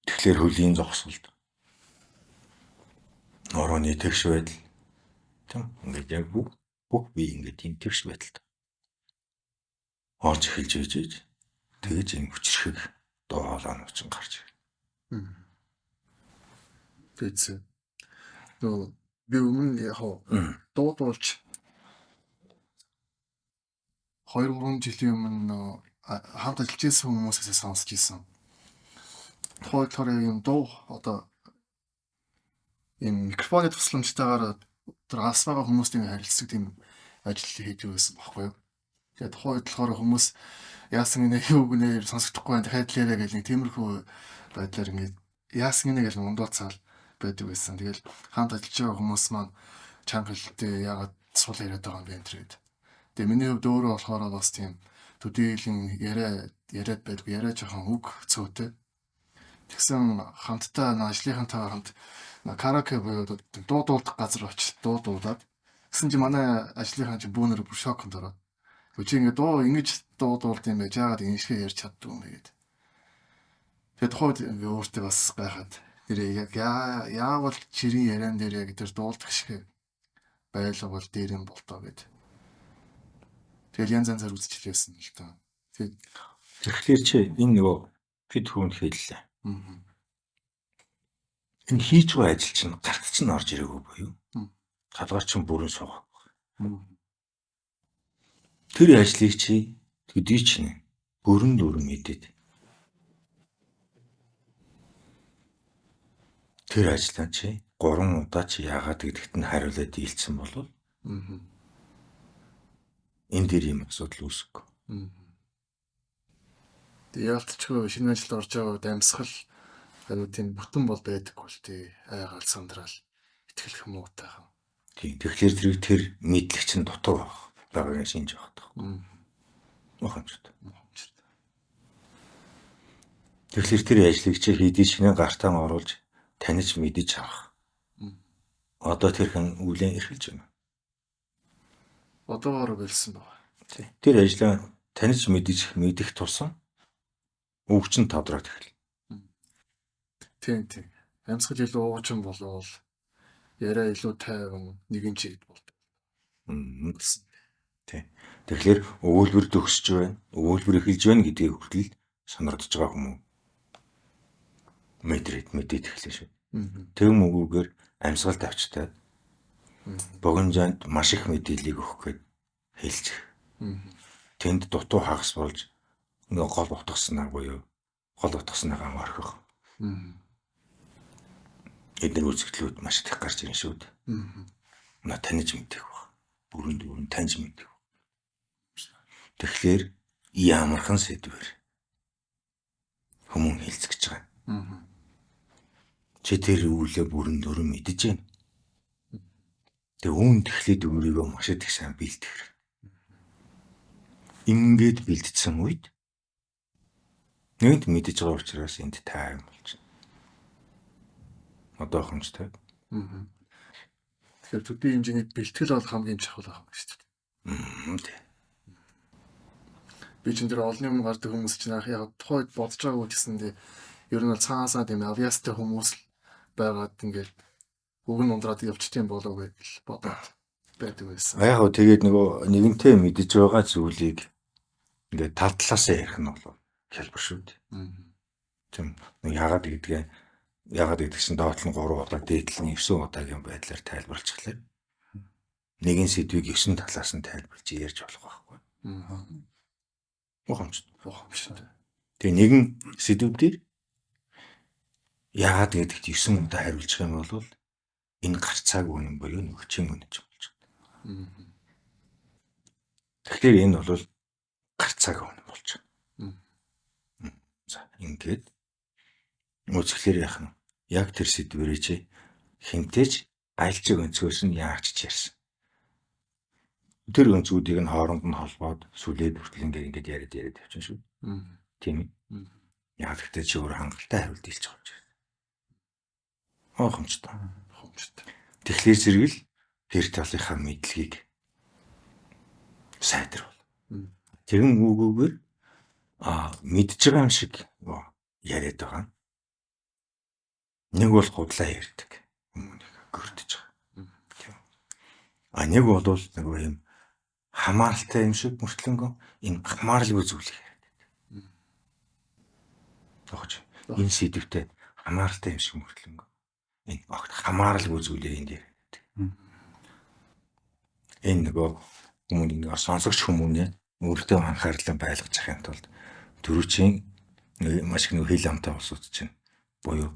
Тэгэхээр хөлийн зогсолт нурууны тэгш байдал тийм ингээд яг бүх бие ингээд тийм тэгш байдалд орж эхэлж ижиж тэгэж энэ хүчрхэг дуу хоолой нь гарч ирнэ. Тэгсэн. Нөгөө би өмнө яг дуу дуулж 2-3 жилийн өмнө хамт ажиллаж байсан хүмүүсээс сонсч ирсэн. Тухайн болохоор юм дуу одоо ийм микрофоны тусламжтайгаар тэр алс байгаа хүмүүст ингэ харилцдаг тийм ажил хийж байсан байхгүй юу. Тэгээд тухайн үед болохоор хүмүүс яасан гинэ юу гинэ сонсогдохгүй байна дахиад л яриа гэл нэг тиймэрхүү байдлаар ингэ яасан гинэ гэж мундууцаал байдаг байсан. Тэгэл хамт ажиллаж байгаа хүмүүс маань чанга хэлтэй яагаад сул яриад байгаа юм бэ энэ гээд. Тэгээ миний хувьд өөрөө болохоор бас тийм төдийлөн яриад байдгүй, яриа жоохон үг цөөтэй. Тэгсэн хамтдаа ажлынхантайгаа хамт караоке буюу дуу дуулах газар очиж дуу дуулаад тэгсэн чинь манай ажлынхаа чинь бүүнөр бүр шоконд ороод. Чи ингэ дуу ингэж дуу дуулд юм байж яагаад энэ шиг ярьж чаддгүй юм бэ гэд. Тэгээ тухайд ингээ өөртөө бас гайхаад нэрээ яг яавал чирийн яриан дээр яг тэр дуулдах шиг байлга бол дээр юм болтоо гэд. Тэгэл янз янзаар үзчихлээсэн л та. Тэгээд тэгэхээр чи энэ нөгөө бид хүнд хэллээ. Энэ хийж байгаа ажил чинь гарт чинь орж ирээгүй буюу. Толгой чинь бүрэн суугаагүй. Тэр ажлыг чи төдий чинь Бүрэн дүүрэн мэдээд тэр ажлаа чи 3 удаа чи яагаад гэдэгт нь хариулаад дийлцсэн бол энэ дээр юм асуудал үүсэхгүй. Тэг яалтчгүй шинэ ажилд орж байгаа үед амьсгал аюу тийм бүтэн бол байдаггүй л тий. Айгаал сандраал итгэлэх муутайхан. Тийм. Тэгэхээр тэрийг тэр мэдлэг чинь дутуу байх байгаагийн шинж байх. Ухамсарт. Тэгэхээр тэр ажлыг чи хэдий шинэ гартаа оруулж таних мэдэж авах. Одоо тэр хэн үлэн эрхэлж байна. Одоогоор болсон байна. Тий. Тэр ажлаа таних мэдэж мэдэх тусам үг чинь тавдраад эхэлнэ. Тийм тийм. Амьсгал илүү уучин болвол яриа илүү тайван нэгэн чигт болдог. Тий. Тэгэхээр өгүүлбэр төгсөж байна, өгүүлбэр эхэлж байна гэдгийг хүртэл сонирдож байгаа хүмүүс мэдрээд мэдээд эхэлнэ шүү. Тэгм үгүйгээр амьсгал тавчтаад богино зайд маш их мэдээллийг өгөх гээд хэлчих. Тэнд дутуу хагас болж ингээ гол утгаснаа буюу гол утгаснаагаа орхих. Эдгээр үзэгдлүүд маш их гарч ирнэ шүү дээ. Наа таних мэдэх баг. Бүрэн дүүрэн таньж мэдэх. Тэгэхээр ямархан сэдвэр хүмүүн хэлцэж байгаа. Чи тэр үүлээ бүрэн дүүрэн мэдэж байна. Тэгээ үүн тэгэхээр өөрийгөө маш их сайн бэлдэх хэрэгтэй. Ингээд бэлдсэн үед нэгэнт мэдэж байгаа учраас энд тайван болж байна. Одоо хомжтой. Тэгэхээр төдий хэмжээний бэлтгэл бол хамгийн чухал байх юм шүү дээ. Тий. Би чинь тэр олонний өмнө гардаг хүмүүс чинь яг тухайд бодож байгаагүй гэсэндээ ер нь бол цаанаасаа тийм авьяастай хүмүүс л байгаад ингээд үг нь ундраад явчихсан болов гэж бодоод байдаг байсан. Яг гоо тэгээд нөгөө нэгэнтээ мэдэж байгаа зүйлийг ингээд тал талаасаа ярих нь бол хялбар шүү дээ. Тийм. Яагаад гэдгээ яагаад гэдэг чинь доод нь 3 удаа дээд нь 9 удаагийн байдлаар тайлбарлчихлаа. Нэгэн сэдвийг 9 талаас нь тайлбарлаж ярьж болох байхгүй. Ухамжтай. Ухамжтай. Тэгээ нэгэн сэдв дээр яагаад гэдэгт 9 удаа хариулчих юм бол энэ гарцааг үнэн буюу нөгчийн үнэн ч болж байна. Тэгэхээр энэ бол гарцааг үнэн болж байна. За ингээд үзэхлээр яах нь яг тэр сэдвэрээ чи хинтээч альчиг өнцгөөс нь яач ч ярьсан. Тэр өнцгүүдийг нь хооронд нь холбоод сүлээд хүртэл ингээд яриад яриад явчихна шүү. Тийм ээ. Яг гэхдээ чи өөр хангалттай хариулт хэлж байгаа юм шиг. Ухамжтай. Ухамжтай. Тэгэхээр зэрэг л тэр талынхаа мэдлэгийг сайжруул. Тэгэн үгүйгээр мэдж байгаа юм шиг яриад байгаа. Нэг бол худлаа ярьдаг. Хүмүүнийг гөрдөж байгаа. Тийм. А нэг бол нөгөө юм хамааралтай юм шиг мөртлөнгөө энэ хамааралгүй зүйлийг яриад байдаг. Огч энэ сэдвтэй хамааралтай юм шиг мөртлөнгөө энэ огт хамааралгүй зүйлийг энд яриад байдаг. Энэ нөгөө хүмүүний нөгөө сонсогч хүмүүний өөртөө анхаарлаа байлгаж авахын тулд түрүүчийн маш их нөгөө хил амтай улсууд чинь буюу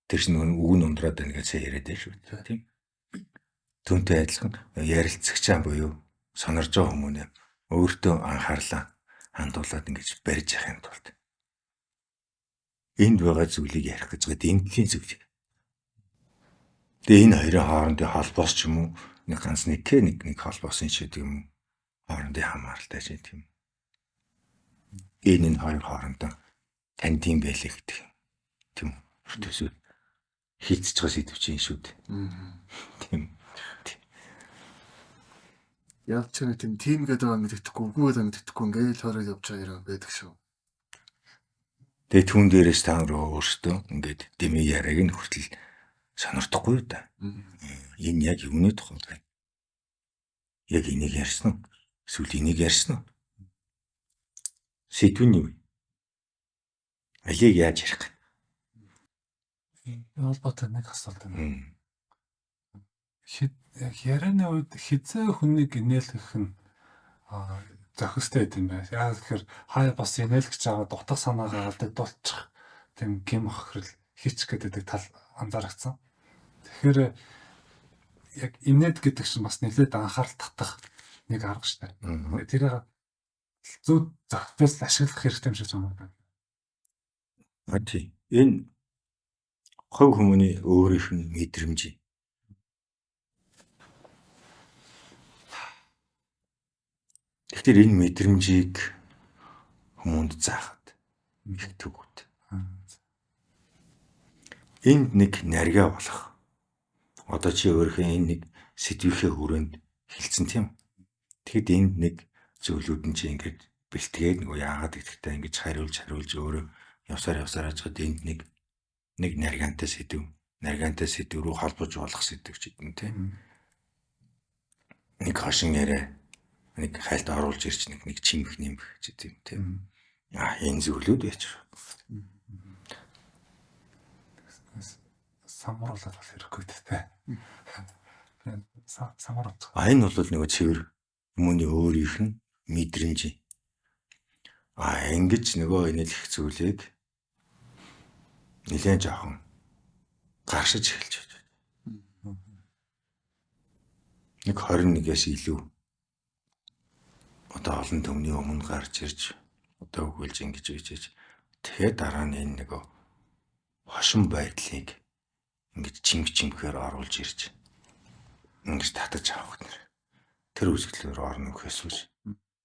тэр чинь нөгөө үг нь ундраад байна гэж сая яриад байна шүү дээ. Тийм. Түүнтэй адилхан ярилцагчаа буюу сонорж байгаа хүмүүнээ өөртөө анхаарлаа хандуулад ингэж барьж явахын тулд энд байгаа зүйлийг ярих гэж байгаа дэмтлийн зүйлийг. Тэгээ энэ хоёрын хоорондын холбоос ч юм уу нэг ганц нэг нэг холбоосын ч гэдэг юм уу хоорондын хамааралтай ч гэдэг юм. Энэ хоёр хоорондоо таньдсан байлээ гэдэг юм. Тийм үү? Төсөө хийцэж байгаа сэдв чинь шүү дээ. Тийм. Яг ч нэг тийм тим гэдэг байгаа мэддэхгүй, үгүй гэдэг мэддэхгүй ингээд хороод явж байгаа юм байдаг шүү. Тэгээ түүн дээрээс та нар өөрсдөө ингээд дэмий яриаг нь хүртэл сонирдохгүй юу да. Энэ яг юуны тухай вэ? Яг энийг ярьсан уу? Эсвэл энийг ярьсан уу? Сэдв нь юу вэ? Алийг яаж ярих вэ? Холбоотой нэг асуулт байна. Яг ярианы үед хизээ хүнийг инээлгэх нь зохистой байт юм байна. Яагаад гэхээр хаяа бас инээлгэж байгаа утга санаагаа алдагдуулчих тийм гим хохирол хийчих гэдэг тал анзаарчихсан. Тэгэхээр яг инээд гэдэг чинь бас нэлээд анхаарал татах нэг арга шүү дээ. Тэрийг зөв зохицол ашиглах хэрэгтэй юм шиг санагдаад. А тий. Энэ хувь хүмүүний өөрийнх нь мэдрэмж. Тэгэхээр энэ мэдрэмжийг хүмүүнд заахад их төвхөд. Энд нэг наргаа болох. Одоо чи өөрийнхөө энэ нэг сэдвийнхээ хүрээнд хэлсэн тийм. Тэгэхэд энд нэг зүйлүүд нь чи ингээд бэлтгээд нөгөө яагаад гэдэгтээ ингэж хариулж өөрөө явсаар ажгаад энд нэг наргаантай сэдв, наргаантай сэдв рүү холбож болох сэдв ч гэдэг юм тийм. Нэг хошин яриа нэг хайлт оруулж ирч нэг чимх нэмэх ч гэдэг юм тийм. Аа энэ зүйлүүд байж байгаа. Самруулаад бол хэрэггүй дээ. Самруулж. А энэ бол нөгөө цэвэр хүмүүний өөрийнх нь мэдрэмж. А ингэж нөгөө инээлэх зүйлийг нэлээд жоохон гаршиж эхэлж байна. Нэг 21-ээс илүү одоо олон түмний өмнө гарч ирж одоо өгүүлж ингэж ийж тэгээд дараа нь энэ нөгөө хошин байдлыг ингэж чимх чимхээр оруулж ирж ингэж татаж авах нэр тэр үзэгдлээр орно гэхээс биш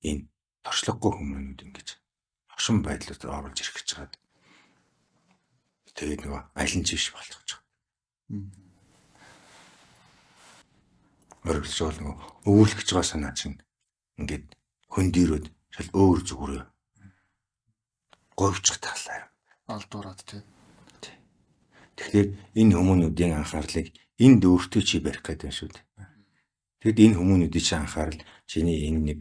энэ туршлагагүй хүмүүнүүд ингэж хошин байдлаар оруулж ирэх гэж байгаа. Тэгээд нөгөө аль нь жиш болох гэж байгаа. Өргөлжөөл нөгөө өвүүлэх гэж байгаа санаа чинь ингээд хөндөрөөд шал өөр зүгрээ говьчих талаар алдуураад тий. Тэгэхээр энэ хүмүүнүүдийн анхаарлыг энд өөртөө чи барих гэдэг юм шүү дээ. Тэгэд энэ хүмүүнүүдийн чи анхаарал чиний энэ нэг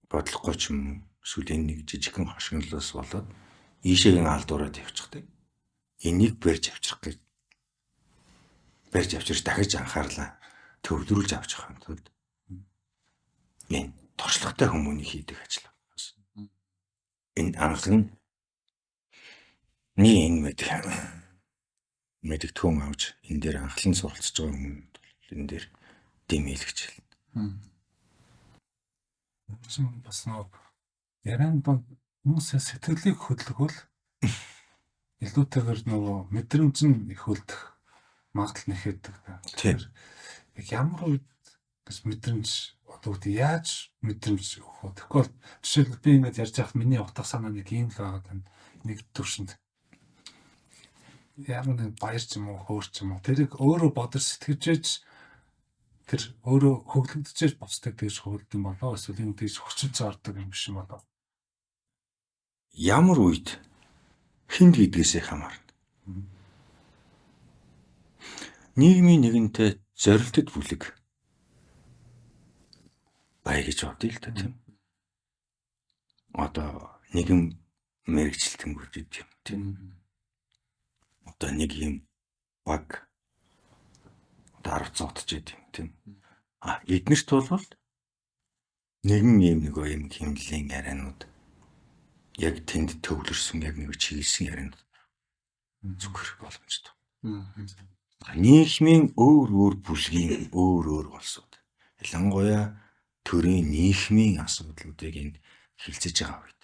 бодлохгүй ч юм уу эсвэл энэ нэг жижигхэн хошигнолоос болоод ийшээгийн алдуураад явчихдаг. Энийг барьж авчрах гэж барьж авчирч дахиж анхаарлаа төвлөрүүлж авч явах юм тулд энэ туршлагатай хүмүүний хийдэг ажил. Энэ анхан энэ мэдэгдэхүүн авч энэ дээр анхлан суралцж байгаа хүмүүнд энэ дээр дэмэлгэж байна. Бас нөгөө яриан донд хүмүүсийн сэтгэлийг хөдөлгөөл илүүтэйгээр нөгөө мэдрэмж нь их үлдэх магадлал нэхэдэг. Тэгэхээр яг ямар үед гэж мэдрэмж одоо үгүй яаж мэдрэмж өгөх вэ? Тэгэхгүй бол жишээлбэл би ингэж ярьж байхад миний утга санаа нэг ийм л байгаа тань нэг төвшөнд ямар нэг баяр ч юм уу хөөр ч юм уу тэрийг өөрөө бодож сэтгэжээж тэр өөрөө хөглөгдөжээж босдог гэж хөөлдөг юм болоо эсвэл энэ тэгж хүчилж ордог юм биш юм болоо. Ямар үед хүнд гэдгээсээ хамаарна. Нийгмийн нэгэнтэй зорилтод бүлэг бай гэж бодъё л та тийм. Одоо нэгэн мэрэгчлэлтэнгүүд гэдэг юм тийм. Одоо нэг юм баг одоо 10 утж идэв юм тийм. А эднэрт бол нэгэн ийм нөгөө юм хэмнэлийн ярианууд яг тэнд төвлөрсөн яг нэг чиглэсэн ярианууд зүгээр боломжтой. Нийгмийн өөр өөр бүлгийн өөр өөр улсууд ялангуяа төрийн нийгмийн асуудлуудыг энд хилцэж байгаа үед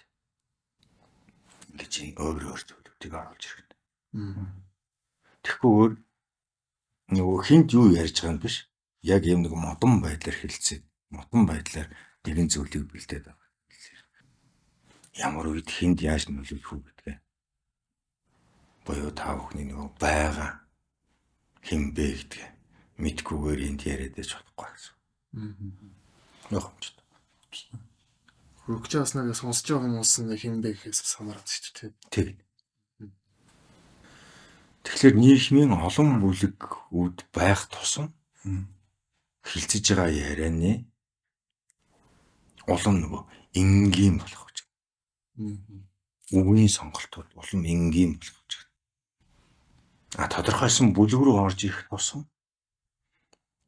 ингэж энэ өөр өөр зүйлүүдийг оруулж ирэх. Тэгэхгүй нөгөө хүнд юу ярьж байгаа юм биш. Яг юм нэг модон байдлаар хэлцээ. Модон байдлаар нэгэн зүйлийг бэлдээд байгаа. Ямар үед хүнд яаж нөлөөлөх үү гэдгээ. Буюу та бүхний нөгөө байгаа хэн бэ гэдгээ мэдхгүйгээр энд яриад байж болохгүй гэсэн. Ойлгомжтой. Хөргөж яснаа сонсож байгаа хүмүүс нь хэн бэ гэхээс хамаарат шүү дээ. Тэг. Тэгэхээр нийгмийн олон бүлэгүүд байх тусам хилцэж байгаа ярианы улам нөгөө энгийн болох гэж. Үгийн сонголтууд улам энгийн болох гэж. А тодорхойлсон бүлэг рүү орж ирэх тусам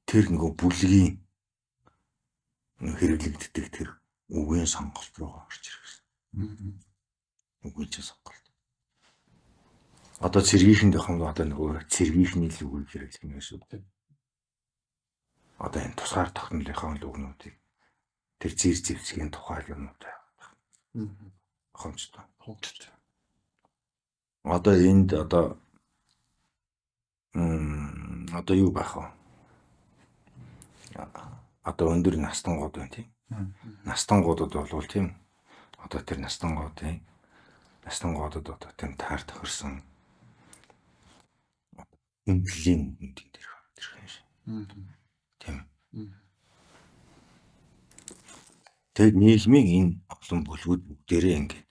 тэр нөгөө бүлгийн хэрэглэгддэг тэр Үгийн сонголт руу орж ирэх. Үгийн чинь сонголт. Одоо цэргийнхэн дохом одоо нөгөө цэргийнхний л үгийг хэрэглэх юм шүү дээ. Одоо энэ тусгаар тогтнолынхаа л үгнүүдийг тэр зэр зэвсгийн тухай юмнууд байх. Хомчтой. Хомчтой. Одоо энд одоо одоо юу байх вэ? Одоо өндөр настангууд байна тийм. Настангуудад болвол тийм. Одоо тэр настангуудын настангуудад одоо тийм таар тохирсон үндэлийн үгнүүд энэ дэр ирэх юм шиг. Тийм. Тэгээд нийгмийн энэ олон бүлгүүд бүгдээрээ ингээд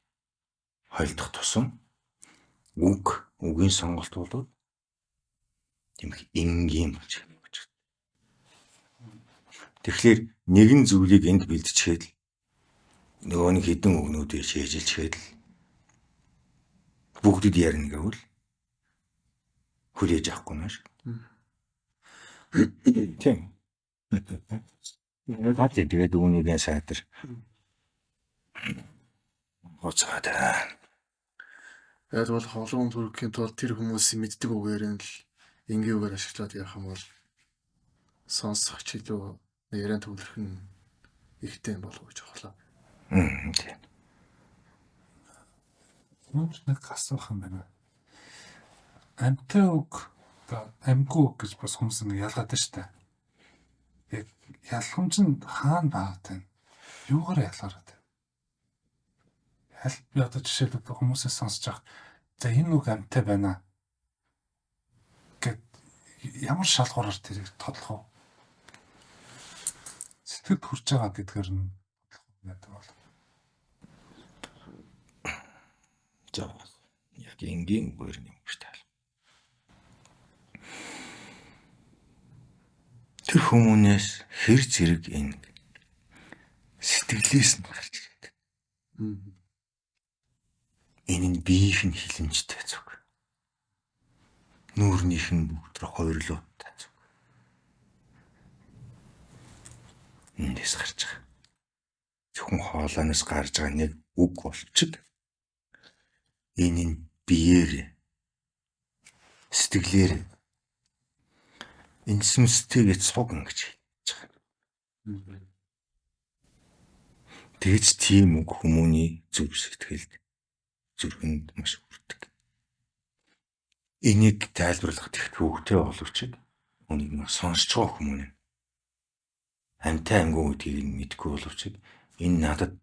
холдох тусам үг, үгийн сонголт болоод тийм их энгийн болж байна. Тэгэхээр нэгэн зүйлийг энд бэлтчихэд л нөгөө нэг хідэн үгнүүдийг шээжилчихэд л бүгдэд ярина гэвэл хүлээж авахгүй наш. Тийм. Яг тэгээд үүнийг сайтар гоцоод. Яг бол холон төрөхийн тулд тэр хүмүүсийн мэддэг үгээр нь л энгийн үгээр ашиглаад явах юм бол сонсох ч илүү яриан төвлөрөх нь ихтэй юм болов уу гэж бодлоо. Тийм. Үүнч нэг асуух юм байна. Амтай үг амьгүй үг гэж бас хүмүүс ингэ ялгаад байна шүү дээ. Яг ялгамж нь хаана байгаад байна? Юугаар ялгараад байна? Аль би одоо жишээлбэл хүмүүсээс сонсож байхад за энэ үг амьтай байна гэд ямар шалгуураар тэрийг тодлох вэ? Сэтгэлд хүрч байгаа гэдгээр нь тодлох гэдэг бол. За яг энгийн үгээр нь юм шүү дээ. Тэр хүмүүнээс хэр зэрэг энэ сэтгэлээс нь гарч ирдэг. Энэ нь биеийнх нь хилэмжтэй зүг. Нүүрнийх нь бүгд төр хоёрлуутай зүг. Эндээс гарч байгаа. Зөвхөн хоолойноос гарч байгаа нэг үг болчих. Энэ нь биеэр сэтгэлээр энэ сүнстэйгээ цуг ингэж хийж байгаа. Тэгж тийм үг хүмүүний зүв сэтгэлд зүрхэнд маш хүрдэг. Энийг тайлбарлах их төвөгтэй боловч үнийг нь сонсож байгаа хүмүүн нь амьтай амьгүй гэдгийг нь мэдэхгүй боловч энэ надад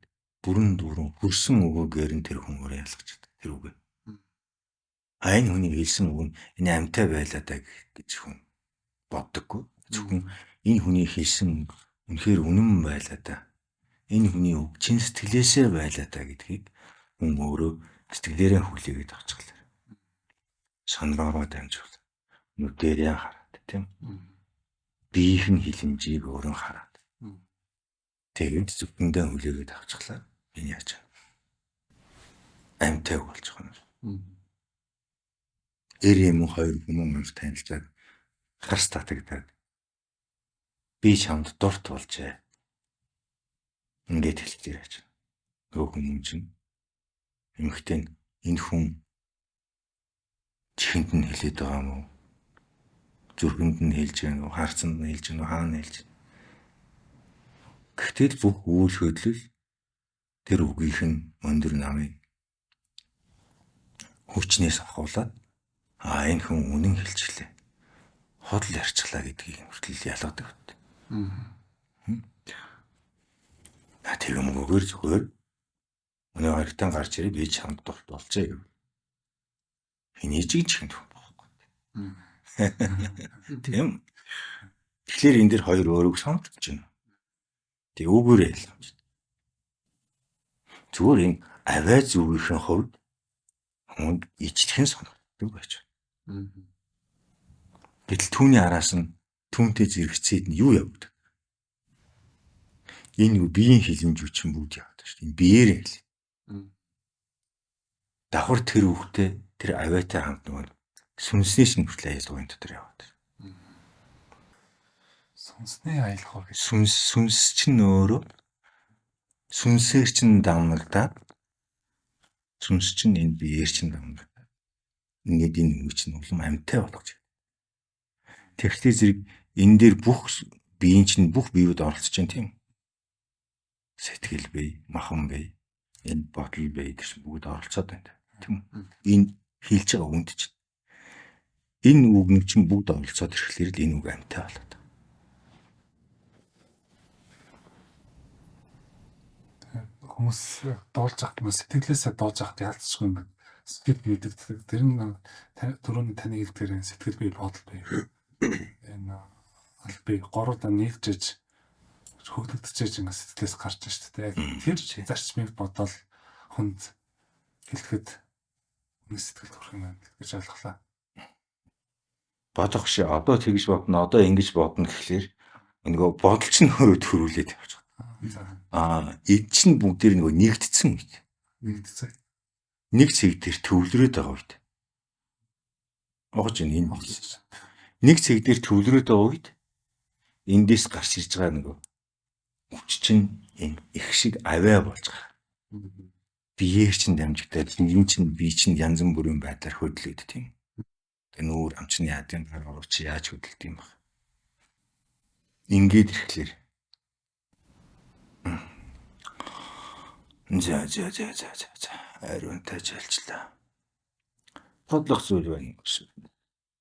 бүрэн дүүрэн хөрсөн өгөөгээр нь тэр хүн өөрөө ялгаж чаддаг тэр үгээ. А энэ хүний хэлсэн үг нь энэ амьтай байлаа даа гэж хүн боддоггүй. Зөвхөн энэ хүний хэлсэн үнэхээр үнэн байлаа даа. Энэ хүний үг чин сэтгэлээсээ байлаа даа гэдгийг хүн өөрөө сэтгэлээрээ хүлээгээд авчихлаа. Сонроороо дамжуул. Нүдэрээ хараад тийм. Биеийнх нь хилэмжийг өөрөө хараад. Тэгээд зөвхөндөө хүлээгээд авчихлаа. Энэ яаж вэ? Амьтай болж байгаа юм. Эр юм хоёр хүмүүс анх танилцаад харс татагдаад би чамд дурт болжээ. Ингээд хэлж ирээч. Нөгөө хүмүүс чинь эмэгтэй нь энэ хүн чихэнд нь хэлээд байгаа юм уу? Зүрхэнд нь хэлж байгаа юм уу? Харцанд нь хэлж байгаа юм уу? Хаана хэлж байна? Гэхдээ л бүх үйл хөдлөл тэр үгийнх нь өндөр намын хүчнээс ахуулаад а энэ хүн үнэн хэлчихлээ. Худал ярьчлаа гэдгийг хүртэл ялгадаг. А тэр юмгүйгээр зүгээр өнөө харагтан гарч ирээ би чамд дурт болжээ гэв. Хэний ч чихэнд хүн байхгүй. Тийм. Тэгэхээр энэ дэр хоёр өөр үг сонгож байна. Тэг үгээрээ ялгамж. Зүгээр энэ авиа зүгийнхэн хувьд хүнд ижлэхэн соногддог байж байна. Гэтэл түүний араас нь түүнтэй зэрэгцээд нь юу явагдав? Энэ биеийн хилэмж үчин бүгд явагдав шүү дээ. Энэ биеэр хэл. Давхар тэр үхтэй тэр авиатай хамт нөгөө сүнснээс нь хүртэл аялгауын дотор яваад. Сүнсний аялгау гэж. Сүнс чинь өөрөө Сүнсээр чинь давнагдаад сүнс чинь энэ биеэр чинь давнагдаад ингээд энэ үг чинь улам амьтай болгож. Тэгэхээр зэрэг энэ дээр бүх биеийн чинь бүх биеуд оролцож байна тийм. Сэтгэл бие, махан бие, энэ бодол бие тэр чинь бүгд оролцоод байна тийм үү? Энэ хэлж байгаа үгэнд чинь энэ үгний чинь бүгд оролцоод ирэхлээр л энэ үг амьтай болоод. Хүмүүс дуулж явах юм сэтгэлээсээ дуулж явах ялцчихгүй юм байна. Сэтгэл бие гэдэг тэр нь түрүүний таны хэлдгээр сэтгэл бие, бодол бие. Энэ аль бие гурван нийлжээж хөглөгдөж ингээ сэтгэлээс гарч шүү дээ. Яг тэр зарчмыг бодоол хүнд хэлэхэд үнэн сэтгэл төрөх юм байна гэж ойлголаа. Бодох шиг одоо тэгж бодно, одоо ингэж бодно гэхлээр нөгөө бодол чинь өөрөө төрүүлээд явж байгаа. Аа, эд чинь бүгдээр нөгөө нэгдсэн үед. Нэгдсэн. Нэг цэг дээр төвлөрөөд байгаа үед. Огож энэ нэг цэг дээр төвлөрөөд байгаа үед эндээс гарч ирж байгаа нөгөө хүч чинь энэ их шиг авиа болж байгаа. Биеэр чинь дамжигдаад энэ чинь бие чинь янз бүрийн байдлаар хөдлөөд тийм. Тэгээ нүүр ам чинь яадын гар уруу чи яаж хөдөлдөг юм бэ? Ингээд ирэхлээр за за за за за за ариун тажалчлаа. Бодлох зүйл байна гэсэн.